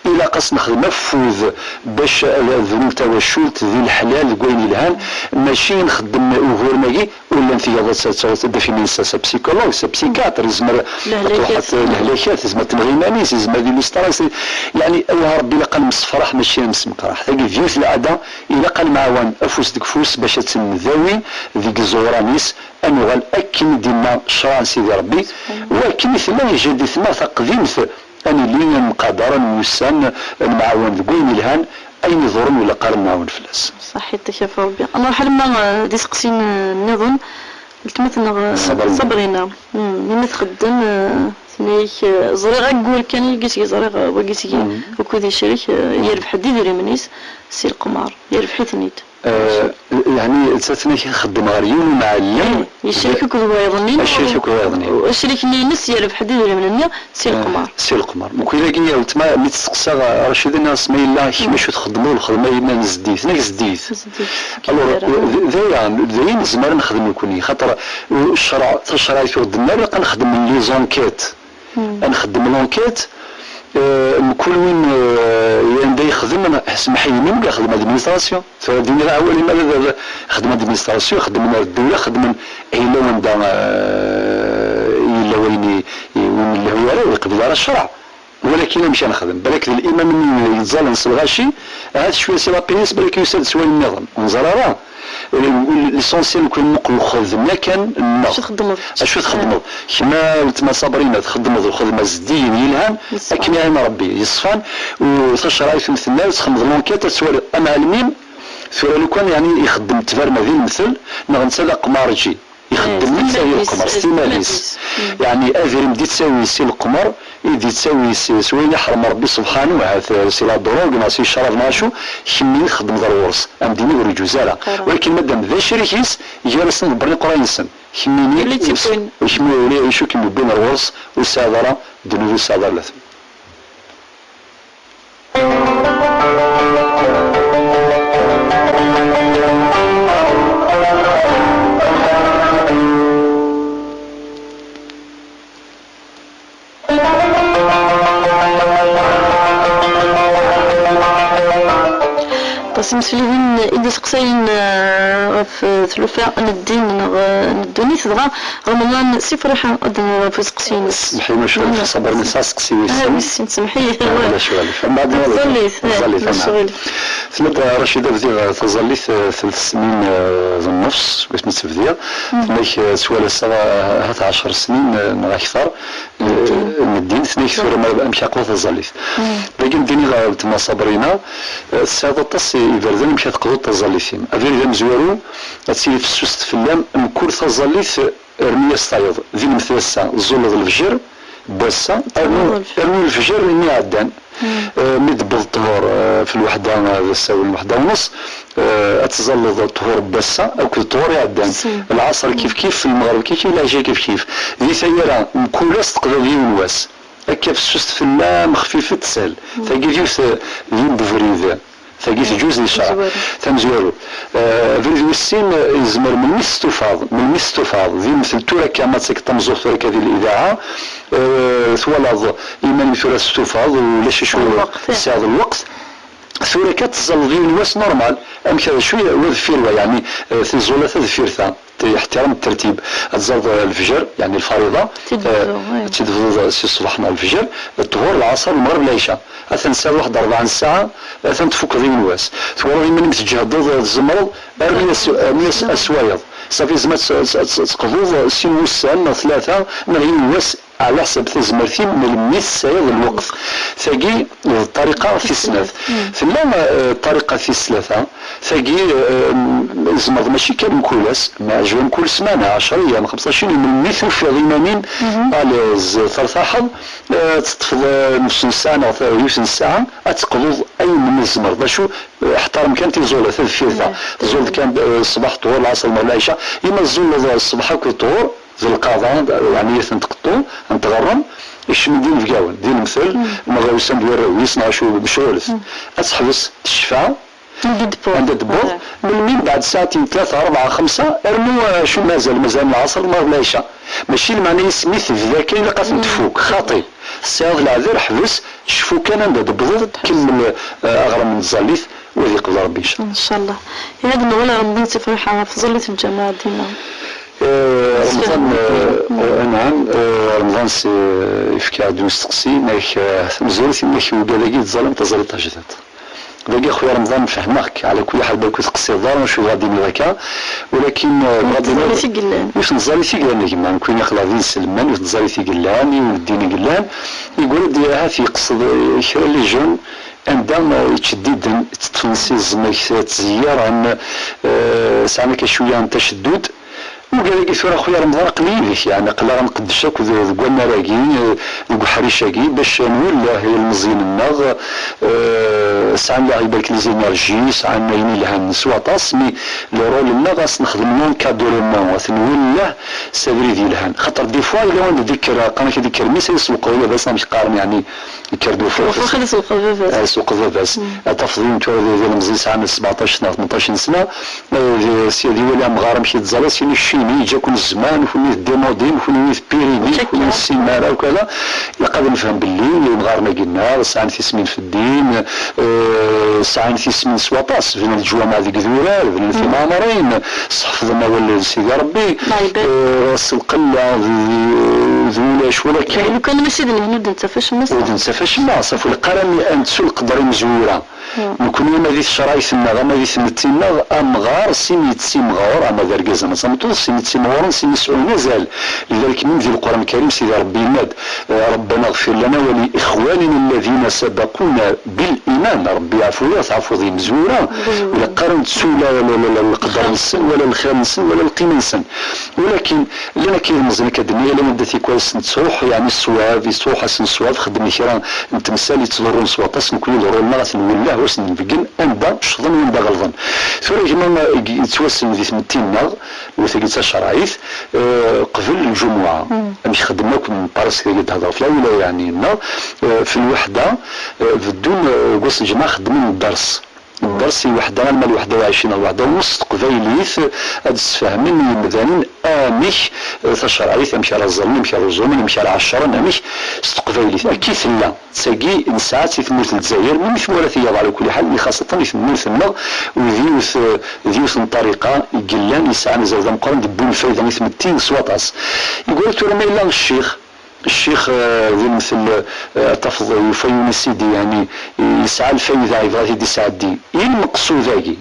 ilaq ad s-nexdem afud bac ad, ad brun tawacult di leḥlal deg wayen yelhan, mačči nxeddem uguren-agi ur llan tiyaḍ ad, ad, ad d-taf iman-is s apsikulug, s apsikyatr, yezmer ad truḥ lehlakat, yezmer ad tenɣ iman-is, yezmer ad yili s tara-s. Yeɛni, awah Rebbi, ilaq ad nemsefraḥ, mačči ad nemsemqraḥ. Tagi d yiwet lɛada, ilaq ad nemɛawan afus deg ufus bac ad tt-ndawi deg iẓuran-is, ad nuɣal akken i d-yenna ccṛeɛ n Sidi Ṛebbi, wakken i tella tjaddit-nneɣ taqdimt, ad nili nemqadar, ad nemyussan, ad nemɛawan deg wayen yelhan, ayen iḍurren ur ilaq ara ad nemɛawan fell-as. Ṣaḥit, ad k-yaf Ṛebbi. Nṛuḥ alamma, eh, d iseqsiyen, eh, nniḍen, weltma-tneɣ, eh, Sabrina. Sabrina. Hmm, imi txeddem, eh, tenna-yak, eh, ẓriɣ aggur kan, wagi seg ẓriɣ, eh, wagi seg, hmm, wukud icrek, eh, hmm, yerbeḥ-d idrimen-is si leqmar, yerbeḥ-iten-id. Eh, yeɛni, nettat tenna-k txeddem ɣer yiwen umɛellem. Eh, yecrek akked wayeḍ-nni. Acrik akked wayeḍ-nni. Acrik-nni-ines yerbeḥ-d idrimen-nni si, eh, leqmar. Si leqmar. Mkul-agi, weltma, mi testeqsa Racida, nniɣ-as ma yella kemm acu txeddmeḍ, lxedma-inem n zeddiget. Tenna-k zeddiget. Zeddiget. Alors, eh, d, d aya, d ayen nezmer ad nexdem nekkni. Xaṭer, eh, ccreɛ, tacerɛit ur d-tenna ara ilaq ad nexdem les enquêtes. Hmm. Ad nxeddem l'enquête, eh, mkul win, eh, anda yexdem, semmeḥ-iyi, mi yexdem administration. Tura d-iniɣ awal, ma d, d, xedmen administration, xedmen ar ddula, xedmen, yella wanda, eh, yella wayen i, i, ur nlehhu ara, ur iqbil ara ccreɛ. Walakin amek ara nexdem? Balak d liman-nni yettẓallen s lɣaci, ahat cwiya si lapin-is, balak yusa-d s wayen nniḍen. Ur neẓri ara. Eh, l'essentiel, nekkni nmuqel lxedma kan-nneɣ. Acu txeddmeḍ? Acu txeddmeḍ? Kemm a weltma Sabrina, txeddmeḍ lxedma zeddigen yelhan, akken iɛin Rebbi, yeṣfan, u tacerɛit ur tenna, txedmeḍ l'enquête, ad twaliḍ amɛellem-im, tura lukan, yeɛni, ixeddem ttberna di lemtel, neɣ netta d aqmarǧi, ixeddem netta di leqmer, s timal-is. Yeɛni, adrim d-ittawi si leqmer, i d-ittawi s, s wayen iḥrem Rebbi subḥanu, ahat, eh, si la drogue, neɣ si ccrab, neɣ acu, kemmini txeddmeḍ ar ɣur-s. Amdin-iw ur iǧuz ara. Walakin madam d acrik-is, gar-asen ḍebbren iqerray-nsen. Kemmini, ula d acu kem-yewwin ar ɣur-s, ur tesɛiḍ ara ddnub, ur tesɛiḍ ara laten. Aṭas imesliben i d-iseqsayen, eh, ɣef, eh, tlufa n ddin neɣ, eh, n ddunit, dɣa Remḍan Si Ferḥa ad d-nerr ɣef useqsi-ines. Semḥ-iyi, ma cɣel, Sabrina tesɛa aseqsi wis sin. Ah, wis sin, semḥ-iyi. Ah, ulac uɣilif. Mbeɛd taẓallit, eh, taẓallit, ulac uɣilif. Tenna-d Racida, bdiɣ taẓallit, eh, telt snin, eh, d nnefs, wasmi tt-bdiɣ. Tenna-k, eh, ttwalaseɣ, eh, ahat ɛecr snin, eh, neɣ akter, eh, n ddin. Tenna-k, tura ma amek ara qḍuɣ taẓallit? Dagi, ad d-iniɣ, eh, weltma Sabrina, eh, tesɛiḍ aṭas n yiberdan amek ara teqḍuḍ taẓallit-im. Abrid tamezwaru, ad tili fessuset fell-am mkul taẓallit, rnu-yas tayeḍ. Di lemtel ass-a, tẓulleḍ lefjer n wass-a, rnu, rnu lefjer-nni iɛeddan. Eh, mi d-tewweḍ ṭhur, eh, f lweḥda, eh, d asawen lweḥda u nneṣ, eh, ad tẓalleḍ ṭhur n wass-a akked ṭhur iɛeddan. Lɛaṣer kif kif, lmeɣreb kif kif, lɛica kif kif. Di taggara, mkul ass teqḍiḍ yiwen wass. Akka fessuset fell-am, xfifet, sel. Tagi d yiwet, d yiwen ubrid. Tagi teǧǧuz di ccṛeɛ. Tamezwarut. Eh, abrid wis sin, eh, yezmer melmi testufaḍ, melmi testufaḍ, di lemtel tura akka ma tsakeḍ tameẓẓuɣt tura akka di lidaɛa, eh, twalaḍ iman-im tura testufaḍ, ulac acu tesɛiḍ lweqt. Tura akka teẓẓalleḍ yiwen wass normal, amek d acu wa deffir wa, yeɛni, eh, tiẓulat-a deffir ta. Iḥtiram ttertib. Ad tẓalleḍ lefjer, yeɛni lfariḍa, ad tt-id-tebduḍ si ṣṣbeḥ neɣ lefjer, ṭhur, lɛaṣer, lmeɣreb, lɛica. Atan tesɛiḍ waḥed rebɛa n ssaɛa, atan tfukeḍ yiwen wass. Twalaḍ iman-im tǧehdeḍ, tzemreḍ, armi as, armi as, as wayeḍ. Ṣafi, tzemreḍ ad, ad, ad teqḍuḍ sin wussan neɣ tlata neɣ yiwen wass, ɛla ḥsab tazmert-im, melmi tesɛiḍ lweqt. Tagi d ṭṭariqa tis snat. Tella, eh, ṭṭariqa tis tlata. Tagi, eh, tzemreḍ mačči kan mkul ass, ma ɛejba mkul ssmana, ɛecra yyam, xemseṭṭac yum, melmi tufiḍ iman-im, alez, tertaḥeḍ, eh, teṭṭfeḍ, eh, nus n ssaɛa neɣ ta-, yiwet n ssaɛa, ad teqḍuḍ ayen umi tzemreḍ. Acu, eh, ḥtarem kan tiẓulat, ad deffir ta. Tẓuleḍ kan, eh, ṣṣbeḥ ṭhur, lɛaṣer, lmeɣreb, lɛica, ima tẓuleḍ, eh, ṣṣbeḥ akked ṭhur, d lqaḍa, yeɛni ad ten-tqeṭṭu, ad ten-tɣerrem, ikcem-d inebgawen, di lemtel, ma ɣer usan d warraw-is, neɣ acu, mecɣulet. Ad teḥbes, tecfa, anda d-tewweḍ, melmi mbeɛd saɛtin, tlata, rebɛa, xemsa, rnu, eh, acu mazal, mazal lɛaṣer, lmeɣreb, lɛica. Mačči lmeɛna-is mi tebda kan ilaq ad ten-tfuk, xaṭi. Tesɛiḍ leɛder, ḥbes, cfu kan anda d-tewweḍ, kemmel, eh, aɣrem n tẓallit, u ad yeqbel Rebbi, incallah. Incallah. Ad nuɣal ɣer Remḍan, tifriḥa ɣef tẓallit n lǧameɛ dima. Eh, Remḍan, eh, anɛam, eh, Remḍan s-, yefka-d usteqsi, inak, eh, tamezwarut, inak ugad-agi yettẓallam taẓallit tajdidt. Dagi, a xuya Remḍan, fehmeɣ-k, ɛla kulli ḥal, balak ur teqsiḍ ara acu bɣa d-tiniḍ akka, walakin, eh, bɣa d-iniɣ yiwet n tẓallit i yellan a gma, nekkini aql-aɣ d inselmen, yiwet n tẓallit i yellan, yiwen n ddin i yellan, yegra-d ahat yeqsed, eh, kra n les jeunes anda, eh, yettceddiden, tteṭṭfen si zzmeg, ttzeyyaren, eh, sɛan akka cwiya n taceddudt. Ugad-agi tura, a xuya Remḍan, aql-i yid-k, yeɛni aql-aɣ nqeddec akk deg wannar-agi, eh, deg uḥric-agi, bac nwelleh ilmeẓyen-nneɣ, eh, sɛan la, ibarek, les énergies, sɛan ayen ilhan s waṭas, mi le rôle-nneɣ ad s-nexdem l'encadrement, ad ten-nwelleh s abrid yelhan. Xaṭer des fois, yella wanda d-ikker, qqaren-ak ad ikker mmi-s, ad isewqeḍ baba-s, amek qqaren, yeɛni, ikker-d ufrux. Ufrux ad isewqeḍ baba-s. Ad isewqeḍ baba-s. Ad tafeḍ yiwen tura d, d ilemẓi yesɛan sebɛṭac neɣ tmenṭac n sna, eh, d, s-, ad iwali amɣar amek yettẓalla, s-, ini keččini, yeǧǧa-ken zzman, kenwi d démodé, kenwi d Pyrénées, kenwi ur tessinem ara, akk ala. Ilaq ad nefhem belli imɣaren-agi-nneɣ sɛan tismin f ddin, eh, sɛan tismin s waṭas, bnan leǧwameɛ deg idurar, bnan timeɛmarin, sḥefḍen awal n Sidi Ṛebbi, eh, s lqella d, d, d ulac, walakin. Lukan mačči d lehna ur d-nettaf acemma. Ur d-nettaf acemma, ṣafi lqara ad nettu lqedr imezwura. Nekkni ama di tcerɛit-nneɣ, ama di tmetti-nneɣ, amɣar sin yettimɣur, ama d argaz ama d tameṭṭut, sin yettimɣuren, sin yesɛun azal. Lidalik, même di Leqran Lkarim, Sidi Ṛebbi yenna-d, eh, ربنا اغفر لنا ولإخواننا الذين سبقونا بالإيمان. Ṛebbi yeɛfu-yaɣ, teɛfuḍ imezwura, ur ilaq ara nettu la, la, la, la lqedr-nsen, wala lxir-nsen, wala lqima-nsen. Walakin, llan akka yilmeẓyen akka d-nniɣ, llan anda tikwal s-, nettruḥ, yeɛni ṣṣwab, yettruḥ-asen ṣṣwab, xeddmen kra n temsal yettḍurrun s waṭas, nekkni d rôle-nneɣ ad ten-nwelleh, ur sen-nbeggen anda ccḍen, anda ɣelḍen. Tura gma, eh, yettwassen di tmetti-nneɣ, yiwet-agi d tacerɛit, eh, qbel lǧumuɛa. Amek xeddmen akk, meqqar-as tagi d-hedreɣ f lawila, yeɛni, neɣ, eh, f lweḥda, eh, beddun, eh, deg wass n lǧemɛa xeddmen dders. Dders i lweḥda, alma lweḥda u ɛecrin neɣ lweḥda u nus s teqbaylit, ad d-sfehmen i yimdanen amek, eh, tacerɛit, amek ara ẓren, amek ara uẓumen, amek ara ɛecren, amek s teqbaylit. Akka i tella. Tagi nesɛa-tt i tmurt n Lezzayer, mi tmura tiyaḍ, ɛla kulli ḥal, mi xaṣatan i tmurt-nneɣ, u d yiwet, d yiwet n ṭṭariqa i yellan, yesɛan azal d ameqqran, d wwin lfayda i tmetti s waṭas. Yegra tura ma yella ccix, ccix, eh, di lemtel, eh, tafeḍ yufa yiwen isidi, yeɛni, yesɛa lfayda, yebɣa ad t-id-isɛeddi. I lmeqsud-agi,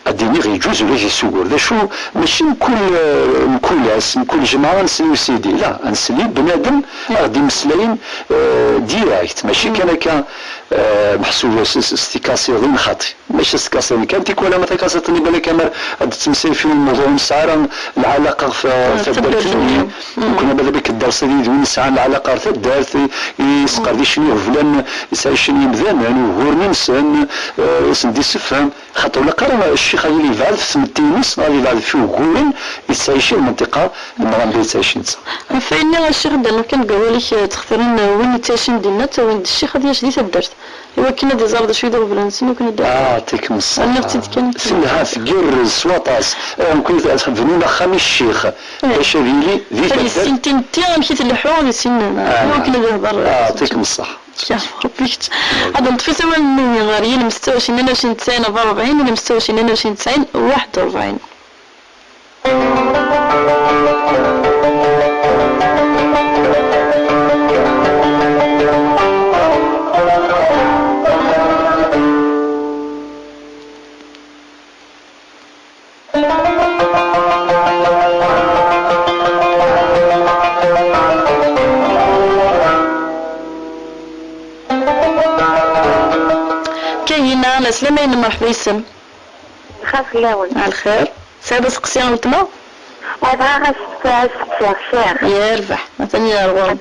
ad d-iniɣ, yeǧuz ula d isugur. D acu, mačči mkul, eh, mkul ass, mkul jemɛa ad nsel i usidi. La, ad nsel i bnadem, ad ɣ-d-imeslayen, eh, direct. Mačči kan akka, Eh, meḥsub s, s, s tikasiḍin xaṭi. Mačči s tikasiḍin kan, tikwal ma takasiḍt-nni balak amer ad d-temsayef i lmuḍuɛ ur nesɛi ara lɛalaqa ɣef, ɣef taddart-nni. Nekkni balak ddersa d wid yesɛan lɛalaqa ɣer taddart, i, i yesqerdicen iɣeblan, yettɛicen yimdanen, uguren-nsen, eh, i sen-d-issefhem. Xaṭer ur ilaq ara ccix ad yili yebɛed ɣef tmetti-ines, neɣ ad yebɛed ɣef uguren yettɛicin lmenṭiqa, neɣ anda yettɛic netta. Ɣef wayen-nni, a ccix, ad d-rnuɣ kan deg wawal-ik, eh, ttxtiren, eh, win yettɛicin dinna, ttawin-d ccix ad yac di taddart. I wakken ad iẓer d acu i d aɣbel-nsen, i wakken ad d-, ah, ṭikem ṣṣeḥ. Rniɣ-tt-id kan. Telha, tgerrez s waṭas. Eh, nekkni bnun axxam i ccix. Eh. Bac ad yili di taddart. Ad yissin timetti amek i tleḥḥu, ad yissin, eh, i wakken ad ihder, eh, ah, ṭikem ṣṣeḥ. Ad neṭṭef isawalen-nni ɣer yilem setta u ɛecrin tnayen u ɛecrin tesɛin rebɛa u rebɛin, yilem setta u ɛecrin tnayen u ɛecrin tesɛin waḥed u rebɛin. Kahina, ɛeslama-inem, mreḥba yes-m. Lxir fell-awen. Ɛelxir. Tesɛiḍ aseqsi a weltma? Bɣiɣ ad s-, ad steqsiɣ ccix. Yerbeḥ, atan ɣer ɣur-m.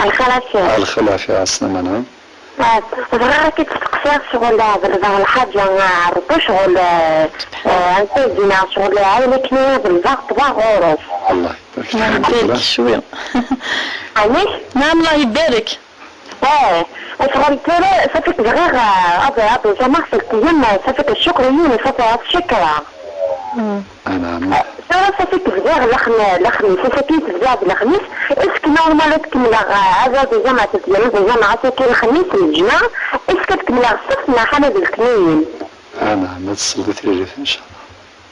Ɛelxir a ccix. Ɛelxir, ɛelxir, ɛeslama-nnem. Ah, bɣiɣ ad k-id-steqsiɣ ccɣel, ah, ḍelbeɣ lḥaǧa, ah, Ṛebbi ccɣel, ah, ah, ansa i d-yenna ccɣel, ah, ayen akken i ḍelbeɣ ṭṭbeɣ ɣur-s. Allah ibarik. Allah ibarik cwi. Amek? Naɛam, Allah ibarik. Eh, ccɣel tura, safi bɣiɣ, ah, ad, ad ẓameɣ s lqiyem, ah, safi ccukr-inu, safi ad cekreɣ. Anɛam. Tura safi bdiɣ lexm-, lexmis, ass-agi bdiɣ d lexmis, est-ce que normal ad kemmleɣ, eh, ad, ad uẓameɣ ɣef tedyanin, ad uẓameɣ ass-agi lexmis, lǧemɛa, est-ce que ad kemmleɣ ssebt neɣ ḥala d letniyen? Anɛam, ad tesleḍ i tririt, incallah.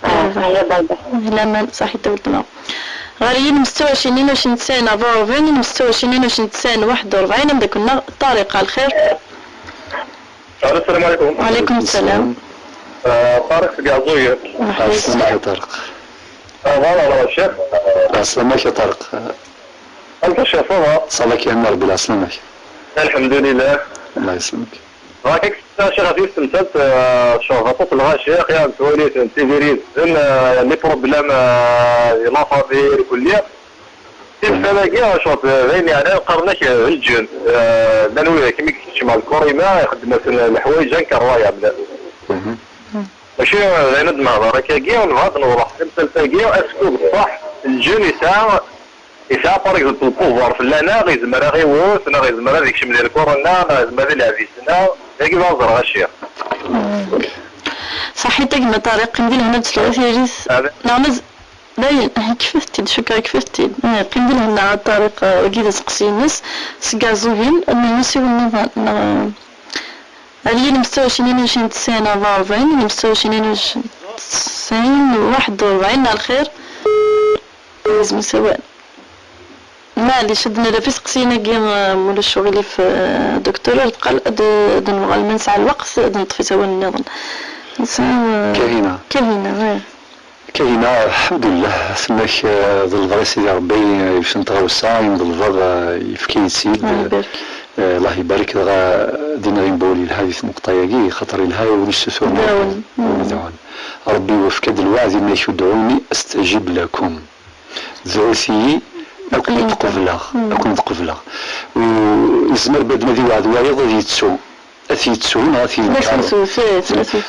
Ah, ya baba. Laman, ṣaḥit a weltma. Ɣer yilem setta u ɛecrin tnayen u ɛecrin tesɛin rebɛa u rebɛin, yilem setta u ɛecrin tnayen u ɛecrin tesɛin waḥed u rebɛin, ameddakel-nneɣ Ṭariq, ɛelxir. Alo, السلام عليكم. وعليكم السلام. آه، طارق سقعزوية. مرحبا. عسلامك يا طارق. آه، voilà، voilà، الشيخ. عسلامك يا طارق. أنت الشيخ، ça va؟ صافا كيما ربي، عسلامك. الحمد لله. الله يسلمك. راك كنت شي غادي تمثلت، آه، شو هبط الغاشي، خيال توليت، تيديريز، آه، les problèmes، آه، la famille، كل. Timsal-agi, شوف، d ayen yeɛnan qqaren-ak, eh, leǧen. Eh, llan wid akken mi keččem ɣer lkurima, ixeddem-asen leḥwayeǧ incroyables. ماشي d ayen ad nehḍer akkagi, nebɣa ad newḍeḥ tamsalt-agi, est-ce que beṣṣeḥ leǧen yesɛa, yesɛa, par exemple, le pouvoir fell-aneɣ, yezmer ad ɣ-iwet, neɣ yezmer ad ikcem di lkurina, neɣ yezmer ad ilɛeb yis-neɣ. Dagi d aẓreɣ, a ccix. Ṣaḥit a gma Ṭariq, qqim di lehna ad tesleḍ i tririt. Neɣ maz-, Dayen, eh, kfet-t-id, cukkeɣ kfet-t-id. Eh, qqim di lehna a Ṭariq, eh, wagi d aseqsi-ines. Seg Iɛeẓẓugen, ad nini usiwel nniḍen, neɣ, eh, ar yilem setta u ɛecrin tnayen u ɛecrin tesɛin rebɛa u rebɛin, yilem setta u ɛecrin tnayen u ɛecrin tesɛin waḥed u rebɛin, ɛelxir. Yezmer usawal. Maɛlic, ad nref iseqsiyen-agi, eh, ma ulac uɣilif, eh, docteur, ad qqal, ad, ad nuɣal ma nesɛa lweqt, ad neṭṭef isawalen nniḍen. Nesɛa, eh, Kahina. Kahina, eh. Kahina, lḥemdullah, ass-nnek, eh, d lebɣi Sidi Ṛebbi, eh, yiwet n tɣawsa, ayen ḍelbeɣ, eh, yefka-yi-tt-id. Allah ibarek. Eh, Allah ibarek, dɣa ad iniɣ imbawen yelha di tmuqeṭ-agi, xaṭer yelha win yessuturen Ṛebbi, win idɛun. Ṛebbi yefka-d lweɛd, inna-k: "Udɛuni astajib lakum." Dɛut-iyi, ad ken-qebleɣ, ad ken-qebleɣ. U yezmer bnadem ad iweɛd wayeḍ ad yettu. Ad t-yettu neɣ ad t-yenkeṛ.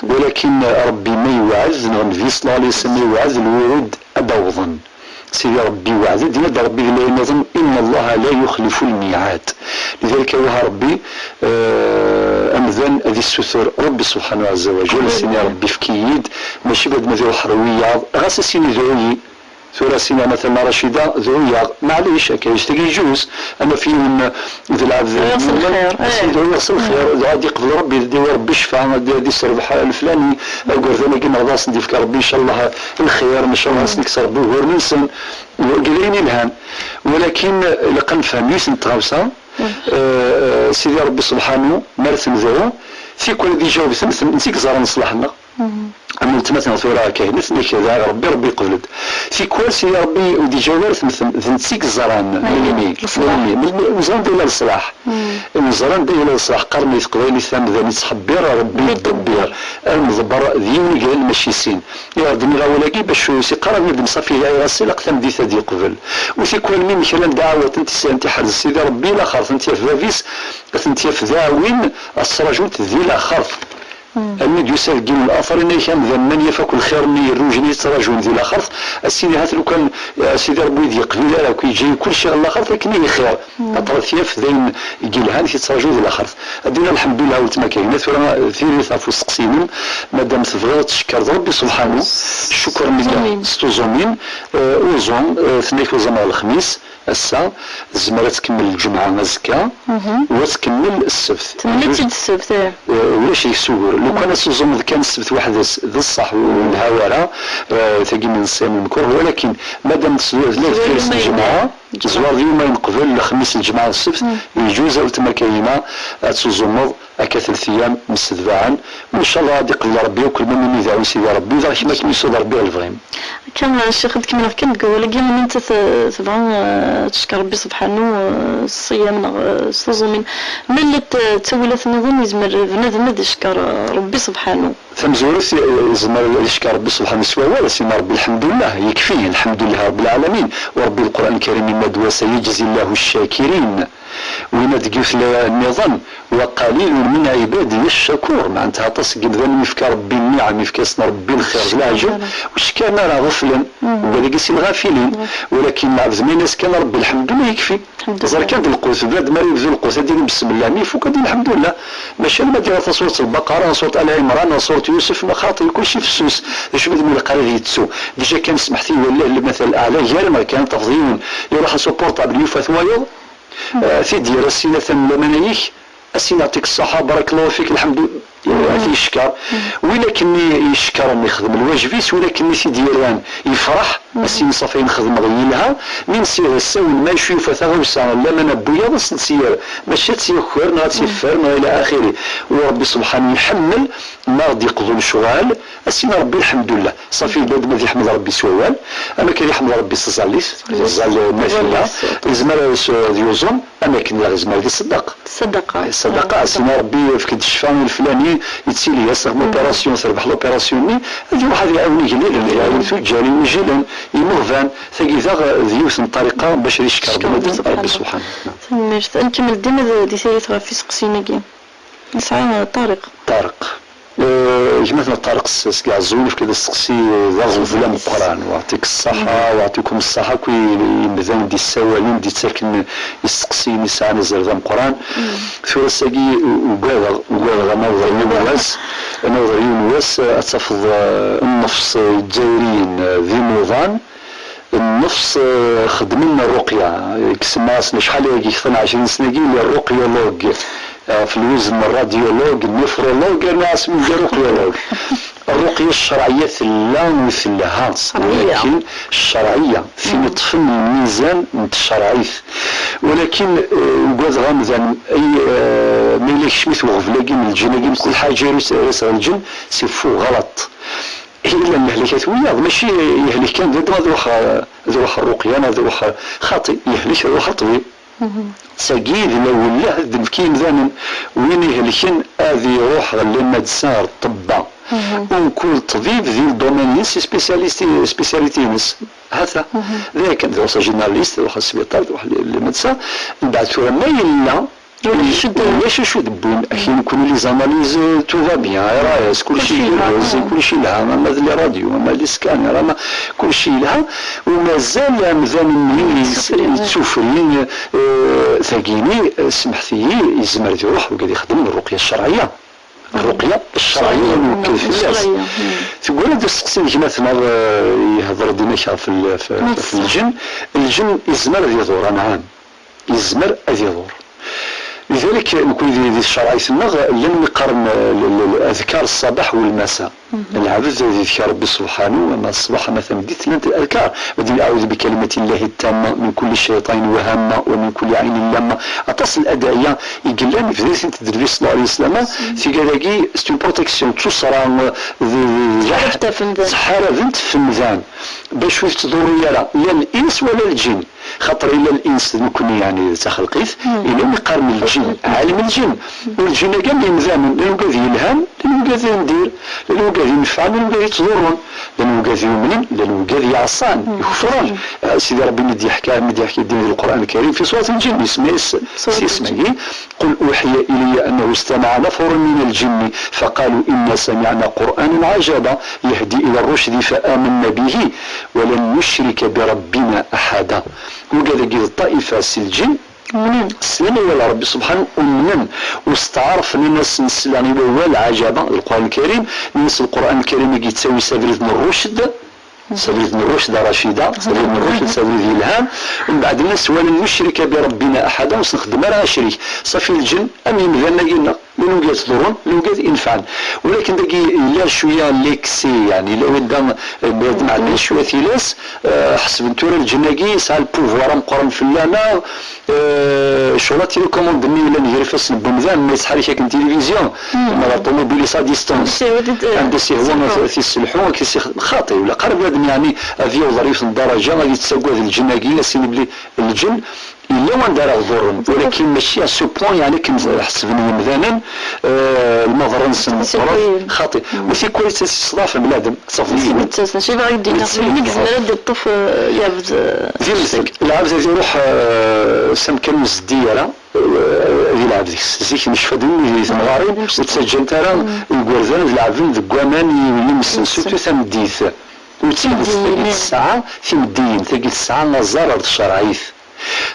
Walakin Ṛebbi ma yewɛed, neɣ Nnbi ṣella Llahu ɛalayhi wa sallam ma yewɛed, lwuɛud ad d-awḍen. Sidi Ṛebbi iweɛd-d, yenna-d Ṛebbi di laya nniḍen: "Inna Llaha la yuxlifu lmiɛad." Lidalik, awah Ṛebbi, eh, amdan ad issutur Ṛebbi subḥanahu ɛazza wa jal, ad s-yini: "Ṛebbi, efk-iyi-d", mačči bnadem ad iṛuḥ ar wiyaḍ, ɣas ad s-yini: "Dɛu-yi." Tura, sina, مثلا، Racida, dɛu-yaɣ. Maɛlic, akka, yeǧǧ-it-agi yejjuz. Ama f yiwen d lɛebd, ad s-yedɛu s lxir, dɛa ad d-iqbel Ṛebbi, ad d-yawi Ṛebbi ccfa, ad d-, ad d-iserbeḥ leflani, agerdan-agi, neɣ ad asen-d-yefk Ṛebbi, ncallah, lxir, ncallah, ad asen-ikkes Ṛebbi uguren-nsen. Wagi d ayen yelhan. Walakin, ilaq ad nefhem yiwet n tɣawsa, eh, eh, Sidi Ṛebbi subḥanu, mi ara t-nedɛu, tikwal ad iǧaweb, t-, t-, netta i yeẓran leṣlaḥ-nneɣ. Am weltma-tneɣ tura akka, nitni akka, dɛiɣ Rebbi, Rebbi yeqbel-d. Tikwal, Sidi Rebbi ur d-iǧaweb ara, d netta i yeẓran melmi, melmi, ur ẓran d ila leṣlaḥ. Ur ẓran d ila leṣlaḥ, qqaren i teqbaylit tamdan yettḥebbir, Rebbi yettḍebbir. Ad nḍebber d yiwen i yellan, mačči sin. Iɣer d-nniɣ awal-agi? Bac ur s-iqqar ad nidem, ṣafi, dɛiɣ-as, ilaq tameddit ad yeqbel. U tikwal mi mekran dɛawat n tisɛin tiḥerz Sidi Rebbi, laxert ad tent-yaf bab-is, ad tent-yaf d aɛwin, ad ttṛajunt di laxert. Almi d-yusa deg yiwen laxer, yenna-yak amdan, ma n-yaf akk lxir-nni yerrujen i yettraǧun di laxert, a Sidi, hat lukan, a Sidi Rebbi ur d-yeqbil ara akk, yeǧǧa-yi kullec ɣer laxert akken i xir. Aṭer ad t-yaf d ayen i yelhan i t-yettraǧu di laxert. Ad d-iniɣ lḥemdullah a weltma Kahina, tura tiririt ɣef usteqsi-inem, madam tebɣiḍ ad tcekkreḍ Rebbi subḥanu, ccukr-nni s tuẓumin, eh, uẓum, eh, tenna-k uẓum ɣer lexmis, ass-a, tezmer ad tkemmel lǧemɛa azekka, u ad tkemmel ssebt. Temlil-tt-id ssebt, ih. Eh, ulac deg-s ugur. Lukan ad tuẓumeḍ kan ssebt weḥd-s, d ṣṣeḥ, ur nelha wara, eh, tagi n ṣṣiyam lmekruh, walakin madam tezwar tella deffir-s lǧemɛa, tezwar d yuma yenqbel, lexmis, lǧemɛa, ssebt, yeǧuz a weltma Kahina ad tuẓumeḍ akka telt ayyam msedbaɛen, u ncallah ad iqbel Rebbi akk lmam imi d aɛwin Sidi Rebbi, daɣ kemm akken yusa-d Rebbi ɣer lebɣi-m. Akka, a Ccix, ad kemmleɣ kan deg wawal-agi, imi netta t-, tebɣa, eh, ad teckeṛ Rebbi subḥanu, eh, s ṣṣiyam neɣ, eh, s tuẓumin. Ma llant, eh, ttawilat nniḍen, yezmer bnadem ad icekkeṛ, eh, Rebbi subḥanu. Tamezwarut, eh, yezmer ad icekkeṛ Rebbi subḥanu s wawal, ad s-yini Rebbi lḥemdullah, yekfi, lḥemdullah Rebbi lɛalamin. U Rebbi Lqur'an Lkarim yenna-d, wa sayajzi Llahu ccakirin. Winna deg yiwet n laya nniḍen, wa qalilun min ɛibadiya ccakur, meɛnat aṭas n yimdanen yefka Rebbi nniɛam, yefka-yasen Rebbi lxir d leɛǧeb, ur cekkaren ara, ɣeflen, ugad-agi si lɣafilin, walakin lɛebd ma yenna-as kan Rebbi lḥemdullah yekfi. Ẓer kan d lqut, bnadem ara yebdu lqut, ad d-yini besmellah, mi ifuk ad d-yini lḥemdullah. Mačči alamma d-iɣer tasuret Lbaqara, neɣ suret Ali Ɛimran, neɣ suret Yusef, neɣ xaṭi, kulci fessus. D acu bnadem ur ilaq ara ad yettu? Déjà kan smeḥt-iyi wallah, lmatal aɛla, gar-aneɣ kan, tafeḍ yiwen iruḥ-as uportable, yufa-t wayeḍ, Eh, tid yerra sin atan n laman-ayik, a sin yeɛṭik ṣṣaḥa, barakallahu fik, lḥemdu, ad t-yeckeṛ. Win akken i icekkṛen ixdem lwajeb-is, win akken i t-id-yerran yefṛeḥ, a sin ṣafi ayen xedmeɣ yelha, mi nsiɣ asawen ma acu yufa taɣawsa n laman n wiyaḍ, a s-tt-yerr, mačči ad tt-yaker neɣ ad tt-yeffer neɣ ila axiri. U Ṛebbi subḥanu iḥemmel ma ɣ-d-yeqḍu lecɣal, a s-yini Ṛebbi lḥemdullah. Ṣafi, bnadem ad yeḥmed Ṛebbi s wawal, am akken ad yeḥmed Ṛebbi s tẓallit, tẓallit, tẓallit nafila, tẓallit, yezmer ad s-, ad yuẓum, am akken daɣ yezmer ad iṣeddeq. Ṣṣadaqa. Ṣṣadaqa, ah, a s-yini Ṛebbi efk-d ccfa i leflani, yettili-as, terbeḥ l'opération-nni, ad iruḥ ad iɛiwen igellilen, ad iɛiwen tuǧǧal, iwjilen, imeɣban, tagi daɣ d yiwet n ṭṭariqa bac ad icekkeṛ bnadem Ṛebbi subḥanu. Tanemmirt. Ad nkemmel dima d, di tayet ɣef iseqsiyen-agi. Nesɛa Ṭariq. Ṭariq. Eh, gma-tneɣ Ṭariq s-, seg Ɛeẓẓul, yefka-d asteqsi d aɣbel ameqqran. Yeɛṭik ṣṣaḥa, yeɛṭikum ṣṣaḥa akk i, i yimdanen d-yessawalen, d-yettaken isteqsiyen yesɛan azal d ameqqran. Tura ass-agi u-, ugadeɣ, ugadeɣ ad naweḍ ar yiwen wass, ad naweḍ ar yiwen wass, eh, ad tafeḍ, eh, nnefṣ, eh, Izzayriyen, eh, d imuḍan, nnefṣ, eh, xeddmen rruqya, eh, ksem-asen acḥal ayagi, kter n ɛecrin sna-agi, les ruqyologues, eh, ɣef lwezn n radiologue, néphrologue, yerna asmi d ruqyologue. Rruqya ccerɛiyya tella u telha, walakin ccerɛiyya, tin iṭṭfen lmizan n tcerɛit. Walakin, eh, ugadeɣ amdan, ay, eh, ma yella kecmet uɣbel-agi n lǧin-agi, mkul ḥaǧa ara s-, ara s-, ɣer lǧin, c'est faux, ɣelṭ. Llan lehlak at wiyaḍ, mačči yehlek kan bnadem ad iruḥ, ad iruḥ ɣer rruqya, ad iruḥ, xaṭi, yehlek ad iruḥ ɣer ṭṭbib. Tagi d lawellah ad d-nefk i yimdanen, win ihelken ad iruḥ ɣer les médecins, ɣer ṭṭebba. Mkul ṭṭbib di ldomaine-ines, spécialiste, spécialité-ines. Hata. D akken, ad iruḥ s généraliste, ad iruḥ ɣer sbiṭar, ad iruḥ les, les médecins. Mbeɛd tura ma yella Ulac acu d-, ulac acu d-wwin, akken nekkni les analyses, euh, tout va bien, A R S, kulci igerrez, kulci yelha, ama d les radios, ama d les scanners, ama kulci yelha, u mazal amdan-nni yettufrin, yettufrin, euh, tagini, euh, semḥet-iyi, yezmer ad iruḥ wigad ixeddmen rruqya ccerɛiyya. Rruqya ccerɛiyya, nwekked fell-as. Teggra-d asteqsi n gma-tneɣ, euh, yehder-d inak ɣef l-, f-, ɣef lǧen. Lǧen yezmer ad iḍur, anɛam. Yezmer ad iḍur. Lidalik, nekni di, di tcerɛit-nneɣ, llan wi qqaren, eh, l-, l-, l-, adkar ṣṣabaḥ u lmasa. Lɛebd ad idker Rebbi subḥanu, ama ṣṣbeḥ ama tameddit, llant adkar. Ad d-yini, "Aɛudu bikalimati llahi ttamma min kulli cayṭanin wa hamma wa min kulli ɛaynin lamma." Aṭas n ladɛiya i yellan, ibda-tent-id Nnbi ṣella Llahu ɛalayhi wa sallam. Tigad-agi, c'est une protection, d tuṣṣra, eh, d, d, d, Ttḥarabent ɣef umdan. Ttḥarabent ɣef umdan. Bac ur tettḍurru ara, la lins wala lǧin. Xaṭer illa lins d nekni, yeɛni d taxelqit, illa wi qqaren lǧin, ɛalem lǧin. U lǧin-agi am yimdanen, llan wigad yelhan, llan wigad n dir, llan wigad inefɛen, llan wigad yettḍurrun, llan wigad yumnen, llan wigad yeɛṣan, ikefren. Ah, Sidi Ṛebbi mi d-yeḥka, mi d-yeḥka ddin di Lqur'an Lkarim, fi surat lǧin, isemma-yas s yisem-agi, "قل أوحي إلي أنه استمع نفر من الجن فقالوا إنا سمعنا قرآنا عجبا يهدي إلى الرشد فآمنا به ولن نشرك بربنا أحدا." Wigad-agi d ṭṭaifa si lǧin, slan i wawal Ṛebbi subḥanu, umnen, u steɛṛfen, nnan-as, nesla i wawal, ɛajaba, d Lqur'an Lkarim, nnan-as Lqur'an Lkarim-agi yettawi s abrid n rrucd, s abrid n rrucd, a Racida, s abrid n rrucd, s abrid yelhan, mbeɛd nnan-as, "Wa lan nucrika bi Rabbina aḥada", ur s-nxeddem ara acrik. Ṣafi lǧen, am yimdanen-agi-nneɣ, llan wigad ttḍurrun, llan wigad inefɛen. Walakin dagi yella cwiya n l'excès, yeɛni, yella wanda, eh, bnadem ɛeddan cwiya tilas, eh, ḥesben tura lǧen-agi yesɛa le pouvoir ameqqran fell-aneɣ, eh, ccɣel télécommande-nni yellan gar ifassen n wemdan, ma yettḥerrik akken tilivizyu, neɣ ṭumubil-is à distance. Anda s-ihwa ad t-isselḥu, ad t-issexdem. Xaṭi, ula qrib bnadem, yeɛni, ad yaweḍ ɣer yiwet n ddaraǧa ad yettagad lǧen-agi, ad s-yini belli lǧen yella wanda ara ɣ-ḍurren, walakin mačči à ce point, yeɛni, akken ḥesben yimdanen, eh, lmaḍerra-nsen meqqret, xaṭi. U tikwal ad tt-iseḍɛef bnadem, ad tafeḍ yiwen. Netta, mačči d aɣ-d-yenna, netta yezmer ad d-iṭṭef, eh, lɛebd, eh, di lɛebd ad iruḥ, eh, s amkan ur zeddi ara, eh, di lɛebd-is. Zik necfa-d wid di temɣarin, ur ttaǧǧant ara igerdan ad lɛeben deg waman i yimsen, surtout tameddit. U d tidet, tagi tesɛa timeddiyin, tagi tesɛa aẓar ar tcerɛit.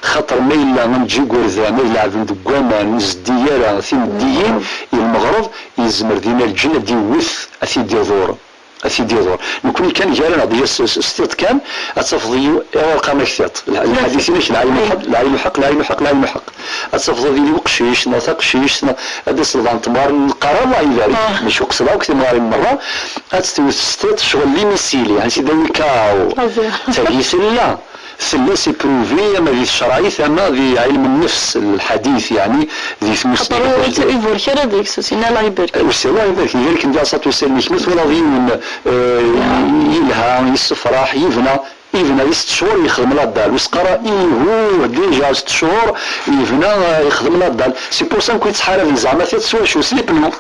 Xaṭer ma yella am ǧ-, igerdan ad lɛeben deg waman, ur zeddi ara timeddiyin, i lmeɣreb, yezmer dinna lǧen ad d-iwwet, ad t-id-iḍur. Ad t-id-iḍur. Nekni kan gar-aneɣ, d-yas s, s tiṭ kan, ad tafeḍ-iyi, iɣer qqaren-ak tiṭ. Lḥ-, lḥadit-inek, lɛaynu ḥeqq, lɛaynu ḥeqq, lɛaynu ḥeqq, lɛaynu ḥeqq. Ad tafeḍ ad yili uqcic, neɣ taqcict, neɣ ad d-tasleḍ ɣer temɣarin, neqqar Allah ibarek. Mačči uqsed akk, timɣarin merra, ad tt-tewwet s tiṭ, ccɣel limisili, ansi d awi kaw. Tagi tella. Tella, c'est prouvé, ama di tcerɛit, ama di ɛilm nnefs, lḥadit, yeɛni, di tmusni. Xaṭer ur, ur iburek ara deg-s, usin Allah ibarek. Usin Allah ibarek, ibarek Nnbi alayhi ṣṣalatu wassalam, ma twalaḍ yiwen, eh, yelha, yessefraḥ, yebna, yebna di sett cchur yexdem la dalle, ur s-qqar ara ihu, déjà sett cchur yebna, eh, yexdem la dalle. C'est pour ça nekni ttḥaraben zeɛma tiṭ s wacu, s les pneus.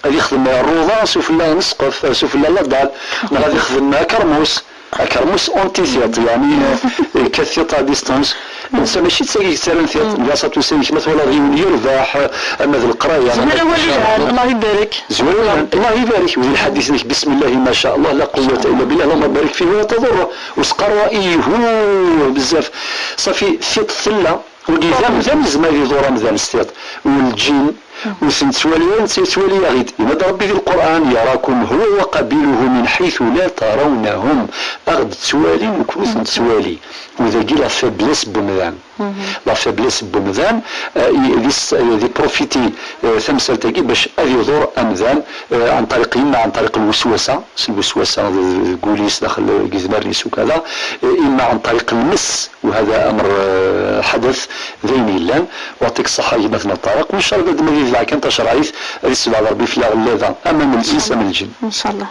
Ad yexdem rruḍa s ufella n ssqef, s ufella n la dalle, neɣ ad yexdem akermus, akermus anti-tiṭ, yeɛni, eh, yekkat tiṭ à distance. Netta mačči d tagi yettaran tiṭ, Nnbi alayhi ṣṣalatu wassalam, ma twalaḍ yiwen yerbeḥ, ama d leqraya, ama d ccɣel. Zwer awal yelhan, Allah ibarek. Zwer awal yelhan, Allah ibarek. U di lḥadit-nnek, bismillahi ma sha Allah, la quwwata illa billah, Allahumma barik fihi wa la tadurruh. Ur s-qqar ara ihu bezzaf. Ṣafi, tiṭ tella. Wagi d amdan, yezmer ad iḍur amdan s tiṭ. U lǧin, ur ten-nettwali ara, netta yettwali-aɣ-id. Yenna-d Ṛebbi di Lqur'an, "Yarakum huwa wa qabiluhu min ḥaythu la tarawnahum." A ɣ-d-ttwalin, nekni ur ten-nettwali. U dagi la faiblesse n wemdan. La faiblesse n wemdan, eh, i, di s-, eh, di profiti, eh, tamsalt-agi bac ad iḍur amdan, eh, ɛen ṭariq yemma, ɛen ṭariq lweswasa, s lweswasa d, d, deg wul-is, daxel, eh, deg idmaren-is ukada, eh, imma ɛen ṭariq lmes, وهذا أمر، آه، حدث، d ayen yellan. ويعطيك الصحة gma-tneɣ Ṭareq, u ncallah bnadem ad yebleɛ kan tacerɛit, ad isebɛed Ṛebbi fell-aɣ llada, ama n lins, ama n lǧin. Ncallah.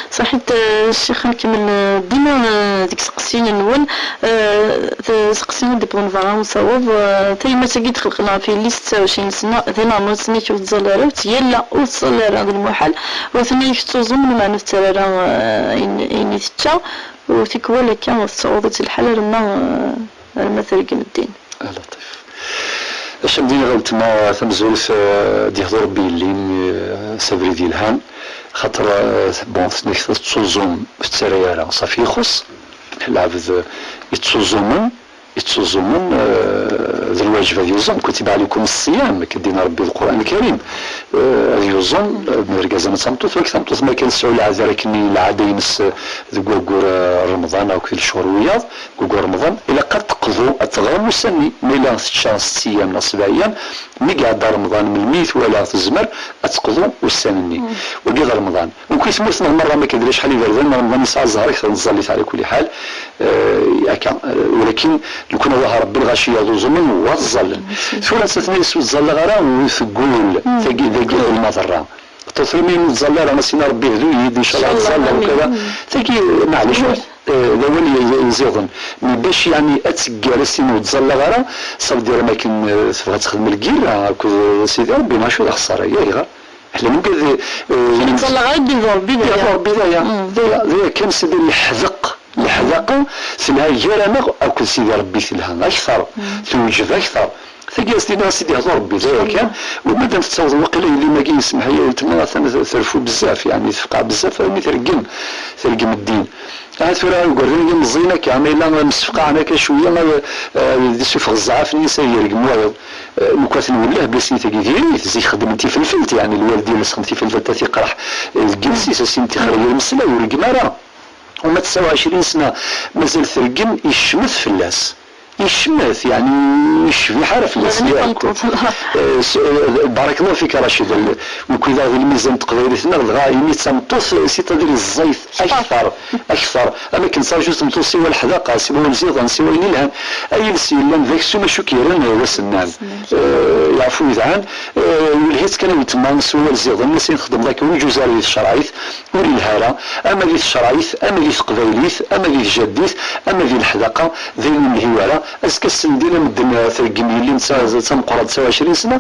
Ṣaḥit, eh, ccix, ad nkemmel, eh, dima, eh, deg iseqsiyen-nwen, eh, t-, iseqsiyen i d-iwwḍen berra usawaḍ, eh, tayemmat-agi d-xelqen ɣef yelli-s tseɛ u ɛecrin sna, di leɛmer-is ur tettẓalla ara, u tga yella ur tettẓalla ara, d lmuḥal, u tenna-yak tettuẓum, lmeɛna ur tettarra ara, eh, ayen, ayen i tečča, u tikwal akka tettɛuḍ-itt lḥal arma, eh, arma tergem ddin. A Laṭif. Acu am d-iniɣ a weltma tamezwarut, eh, d-yehḍu Ṛebbi yellin, eh, s abrid yelhan, xaṭer, eh, bon, tenna-k tettuẓum, ur tettarra ara, ṣafi ixuṣ, lɛebd, eh, yettuẓumen, yettuẓumen, eh, d lwaǧeb ad yuẓum, kutiba ɛlaykum ṣṣiyam, akken d-yenna Ṛebbi di Lqur'an Lkarim. Eh, ad yuẓum, eh, ma d argaz ama d tameṭṭut, wala d tameṭṭut, ma kan tesɛu lɛada akken i lɛada-ines, eh, deg waggur, eh, Remḍan akked lecɣal wiyaḍ, deg waggur Remḍan, ilaq ad teqḍu, ad teɣrem ussan-nni. Ma yella tečča setta ayyam neɣ sebɛa ayyam, mi iɛedda Remḍan, melmi i twala tezmer ad teqḍu ussan-nni. Wagi d Remḍan. Nekk i tmurt-nneɣ merra, ma kan d acḥal iberdan, Remḍan yesɛa zzher akteṛ n tẓallit ɛla kulli ḥal. Eh, akka, eh, walakin lukan Allah Ṛebbi lɣaci yaḍuẓumen wa tẓallen. Tura atta tma-s ur ttẓallaɣ ara, ur teggul. Tagi, dagi d lmaḍerra. Ṭṭuṭri mi ur ttẓalla ara, as-ina Ṛebbi hdu-yi-d, incallah ad ttẓallaɣ, amin. Ukala. Tagi, maɛlic, eh, d awal y-, y-, iziḍen. Mi bac, yeɛni, ad teggar as-tini ur ttẓallaɣ ara, ça veut dire am akken, eh, tebɣa ad texdem lgirra akked Sidi Ṛebbi, neɣ acu d axeṣṣar-agi, ayɣer? Ḥla nugad, eh, ur ttẓallaɣ ara, d Ṛebbi d aya. D Ṛebbi d aya. D aya, d aya kan, Sidi, leḥdeq. Leḥdaqa telha gar-aneɣ akked Sidi Ṛebbi, telha akteṛ, tewjeb akteṛ. Tagi as-tiniḍ a Sidi hdu Ṛebbi, d aya kan. U madam tettawḍem waqila yelli-m-agi, yesmeḥ-iyi weltma, atan terfu bezzaf, yeɛni tefqeɛ bezzaf, armi treggem, treggem ddin. Ahat tura igerdan-agi meẓẓiyen akka, ma yella msefqaɛen akka cwiya, ad, ad d-isuffeɣ zzɛaf-nni-s ad yergem wayeḍ. Eh, lukan nwelleh belli tagi diri-t, zik xeddment tifelfelt, yeɛni lwaldin ad sexdem tifelfelt, ad tiqreḥ, eh, deg iles-is, ad s-tini tixer yir mmeslay, ur reggem ara. Uma tesɛa u ɛecrin sna mazal treggem, yecmet fell-as. Yecmet, yeɛni ur yecbiḥ ara fell-as. Yeɛni yakk. Tameṭṭut. Eh, s-, eh, barakallahu fik a Racid, l-, nekk daɣ di lmizan n teqbaylit-nneɣ, dɣa imi d tameṭṭut, eh, c'est-à-dire ẓẓayet akteṛ, akteṛ. Am akken ttṛaǧu tmeṭṭut siwa leḥdaqa, siwa iziḍen, siwa ayen ilhan. Ay iles yellan d aksum acu k-yerran d asennan. Eh, yeɛfu yedɛan, eh, yelha-tt kan weltma s wawal ziḍen, as-in txedmeḍ akka ur iǧuz ara di tcerɛit, ur yelha ara, ama di tcerɛit, ama di teqbaylit, ama di tjaddit, ama di leḥdaqa, d ayen ur nelhi ara. Azekka ssendin a medden, eh, treggem yelli-m d ta-, d tameqqrant tesɛa u ɛecrin sna,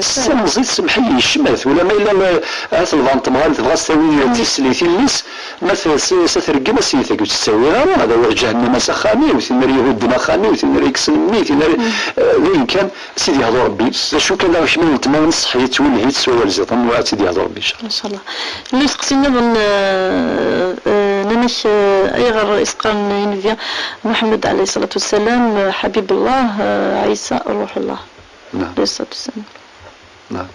s tamẓit, semmeḥ-iyi, yecmet, wala ma yella, eh, ahat lbanṭ temɣal tebɣa s tawi tislit i mmi-s, ma t-, s-, s-, treggem as-in tagi ur tt-ttawiɣ ara, ad awiɣ ǧahennama s axxam-iw, tin ara ihudden axxam-iw, tin ara yekksen mmi, tin ara, eh, d ayen kan. Sidi hdu Ṛebbi, d acu kan daɣ kemm weltma nṣeḥ-itt, welhi-tt s wawal ziḍen, ad tt-id-yehdu Ṛebbi, incallah. Incallah. Yella usteqsi nniḍen, eh, eh, nnan-ak, eh, ayɣer i s-qqaren i Nnbi Muḥemmed, ɛalayhi ṣṣalatu wassalam, eh, Ḥabibullah, eh, Ɛisa, Ṛuḥullah, naam, ɛalayhi ṣṣalatu wassalam. Naam.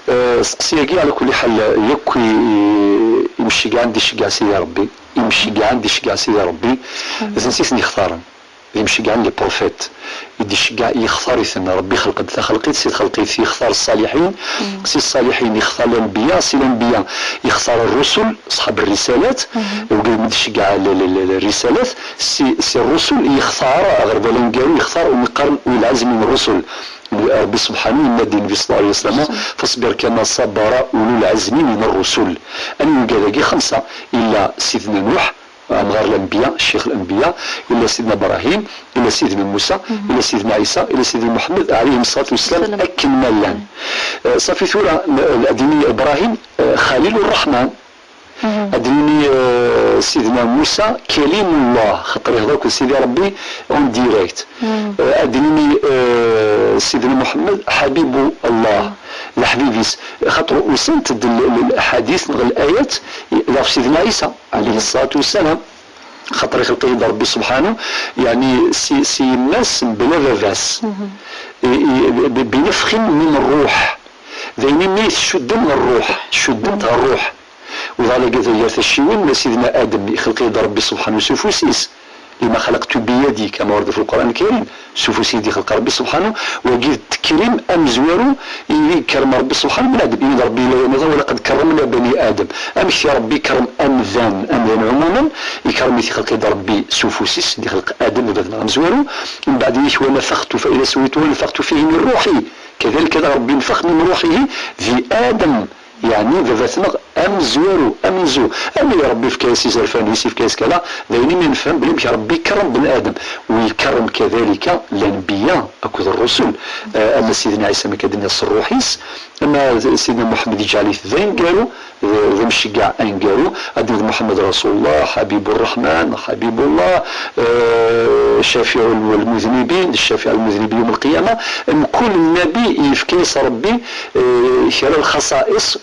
Eh, asteqsi-agi, ɛla kulli ḥal, yakk i, i, imceggɛen d-iceggeɛ Sidi Ṛebbi, imceggɛen d-iceggeɛ Sidi Ṛebbi, d netta i ten-ixtaren. D imceggɛen, les prophètes, i d-iceggeɛ, yextar-iten. Ṛebbi ixleq-d taxelqit, si txelqit yextar ṣṣaliḥin, si ṣṣaliḥin yextar lanbiya, si lanbiya yextar ṛṛusul, ṣḥab rrisalat, wigad mi d-iceggeɛ l-, l-, l-, rrisalat, si, si ṛṛusul yextar aɣerbal aneggaru, yextar umi qqaren ulil ɛezmi min ṛṛusul. Ṛebbi subḥanu yenna-d i Nnbi ṣella Llahu ɛalayhi wa sallam: فاصبر كما صبر أولو العزم من الرسل. Anwi wigad-agi? Xemsa, illa Sidna Nuḥ, amɣar lanbiya, ccix lanbiya, illa Sidna Brahim, illa Sidna Musa, illa Sidna Ɛisa, illa Sidna Muḥemmed, ɛalayhim ṣṣalatu wassalam, akken ma llan. Eh, ṣafi tura, n-, ad nini Brahim, eh, Xalilu Ṛṛeḥman, ad nini, eh, Sidna Musa, Kalimullah, xaṭer ihḍer akked Sidi Ṛebbi en direct. Eh, ad nini, eh, Sidna Muḥemmed, Ḥabibu Allah, d aḥbib-is. Xaṭer usant-d l-, l-, laḥadit neɣ layat ɣef Sidna Ɛisa, ɛalayhi ṣṣalatu wassalam. Xaṭer ixleq-it-id Ṛebbi subḥanu, yeɛni si, si yemma-s mebla baba-s. I, i, bi, bi nefxin min ṛṛuḥ. D ayen imi tcudden ṛṛuḥ, cudden-t ṛṛuḥ. Wḍeɣ lagad gar tacciwin, ma Sidna Adem ixleq-it-id Ṛebbi subḥanu s ufus-is. لما خلقت بيدي, kama warada fi Lqur'an Lkarim. S ufus i d-ixleq Ṛebbi subḥanu, wagi d ttekrim amezwaru i ikerrem Ṛebbi subḥanu bnadem. Ini-d Ṛebbi yella yamaḍan: ولقد كرمنا بني آدم. Amek i Ṛebbi ikerrem amdan, amdan ɛumuman, ikerrem-it, ixleq-it-id Ṛebbi s ufus-is, d-ixleq Adem, baba-tneɣ amezwaru, mbeɛd ini-k: ونفخت فإذا سويته ونفخت فيه من روحي. Kadalik ad Ṛebbi ينفخ من روحه di Adem. Yeɛni baba-tneɣ amezwaru, amenzu. Armi Ṛebbi yefka-yas izerfan-is, yefka-yas kala, d ayen imi nefhem belli amek Ṛebbi ikerrem bnadem. U ikerrem kadalika lanbiya akked ṛṛusul. Eh, ama Sidna Ɛisa, ma akka d-nniɣ, s ṛṛuḥ-is, ama d-, Sidna Muḥemmed, iǧɛel-it d aneggaru, d, d amceggeɛ aneggaru, ad d-nini d Muḥemmed Rasulullah, Ḥabibu Ṛṛeḥman, Ḥabibullah, eh, Cafiɛ lmuznibin, Cafiɛ lmuznibin yawm lqiyama. Mkul nnabi yefka-yas Ṛebbi, eh, kra lxaṣa'iṣ,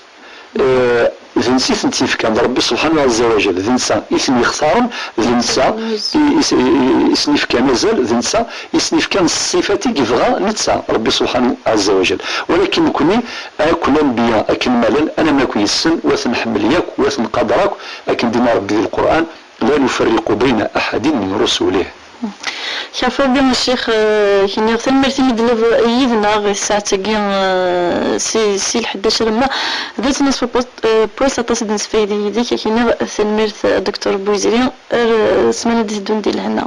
eh, d d netta i tent-yefkan d Ṛebbi subḥanahu ɛazza wa jal, d netta i ten-yextaren, d netta i, i, i, i sen-yefkan azal, d netta i sen-yefkan ṣṣifat i yebɣa netta, Ṛebbi subḥanahu ɛazza wa jal. Walakin nekni, akk lanbiya akken ma llan, anam akk yes-sen, wa t-nḥemmel yakk, wa t-nqader akk, akken d-yenna Ṛebbi di Lqur'an, لا نفرق بين أحد من رسله. Kafur bi Ccix, eh, kniɣ tanemmirt imi d-telliḍ yid-neɣ i tsaɛet-agi, eh, si, si lḥeddac alamma d ass-nni s eh, plus aṭas i d-nesfaydi yid-k, kniɣ tanemmirt, eh, Docteur Bouizri, ar, eh, ssmana d-iteddun di lehna.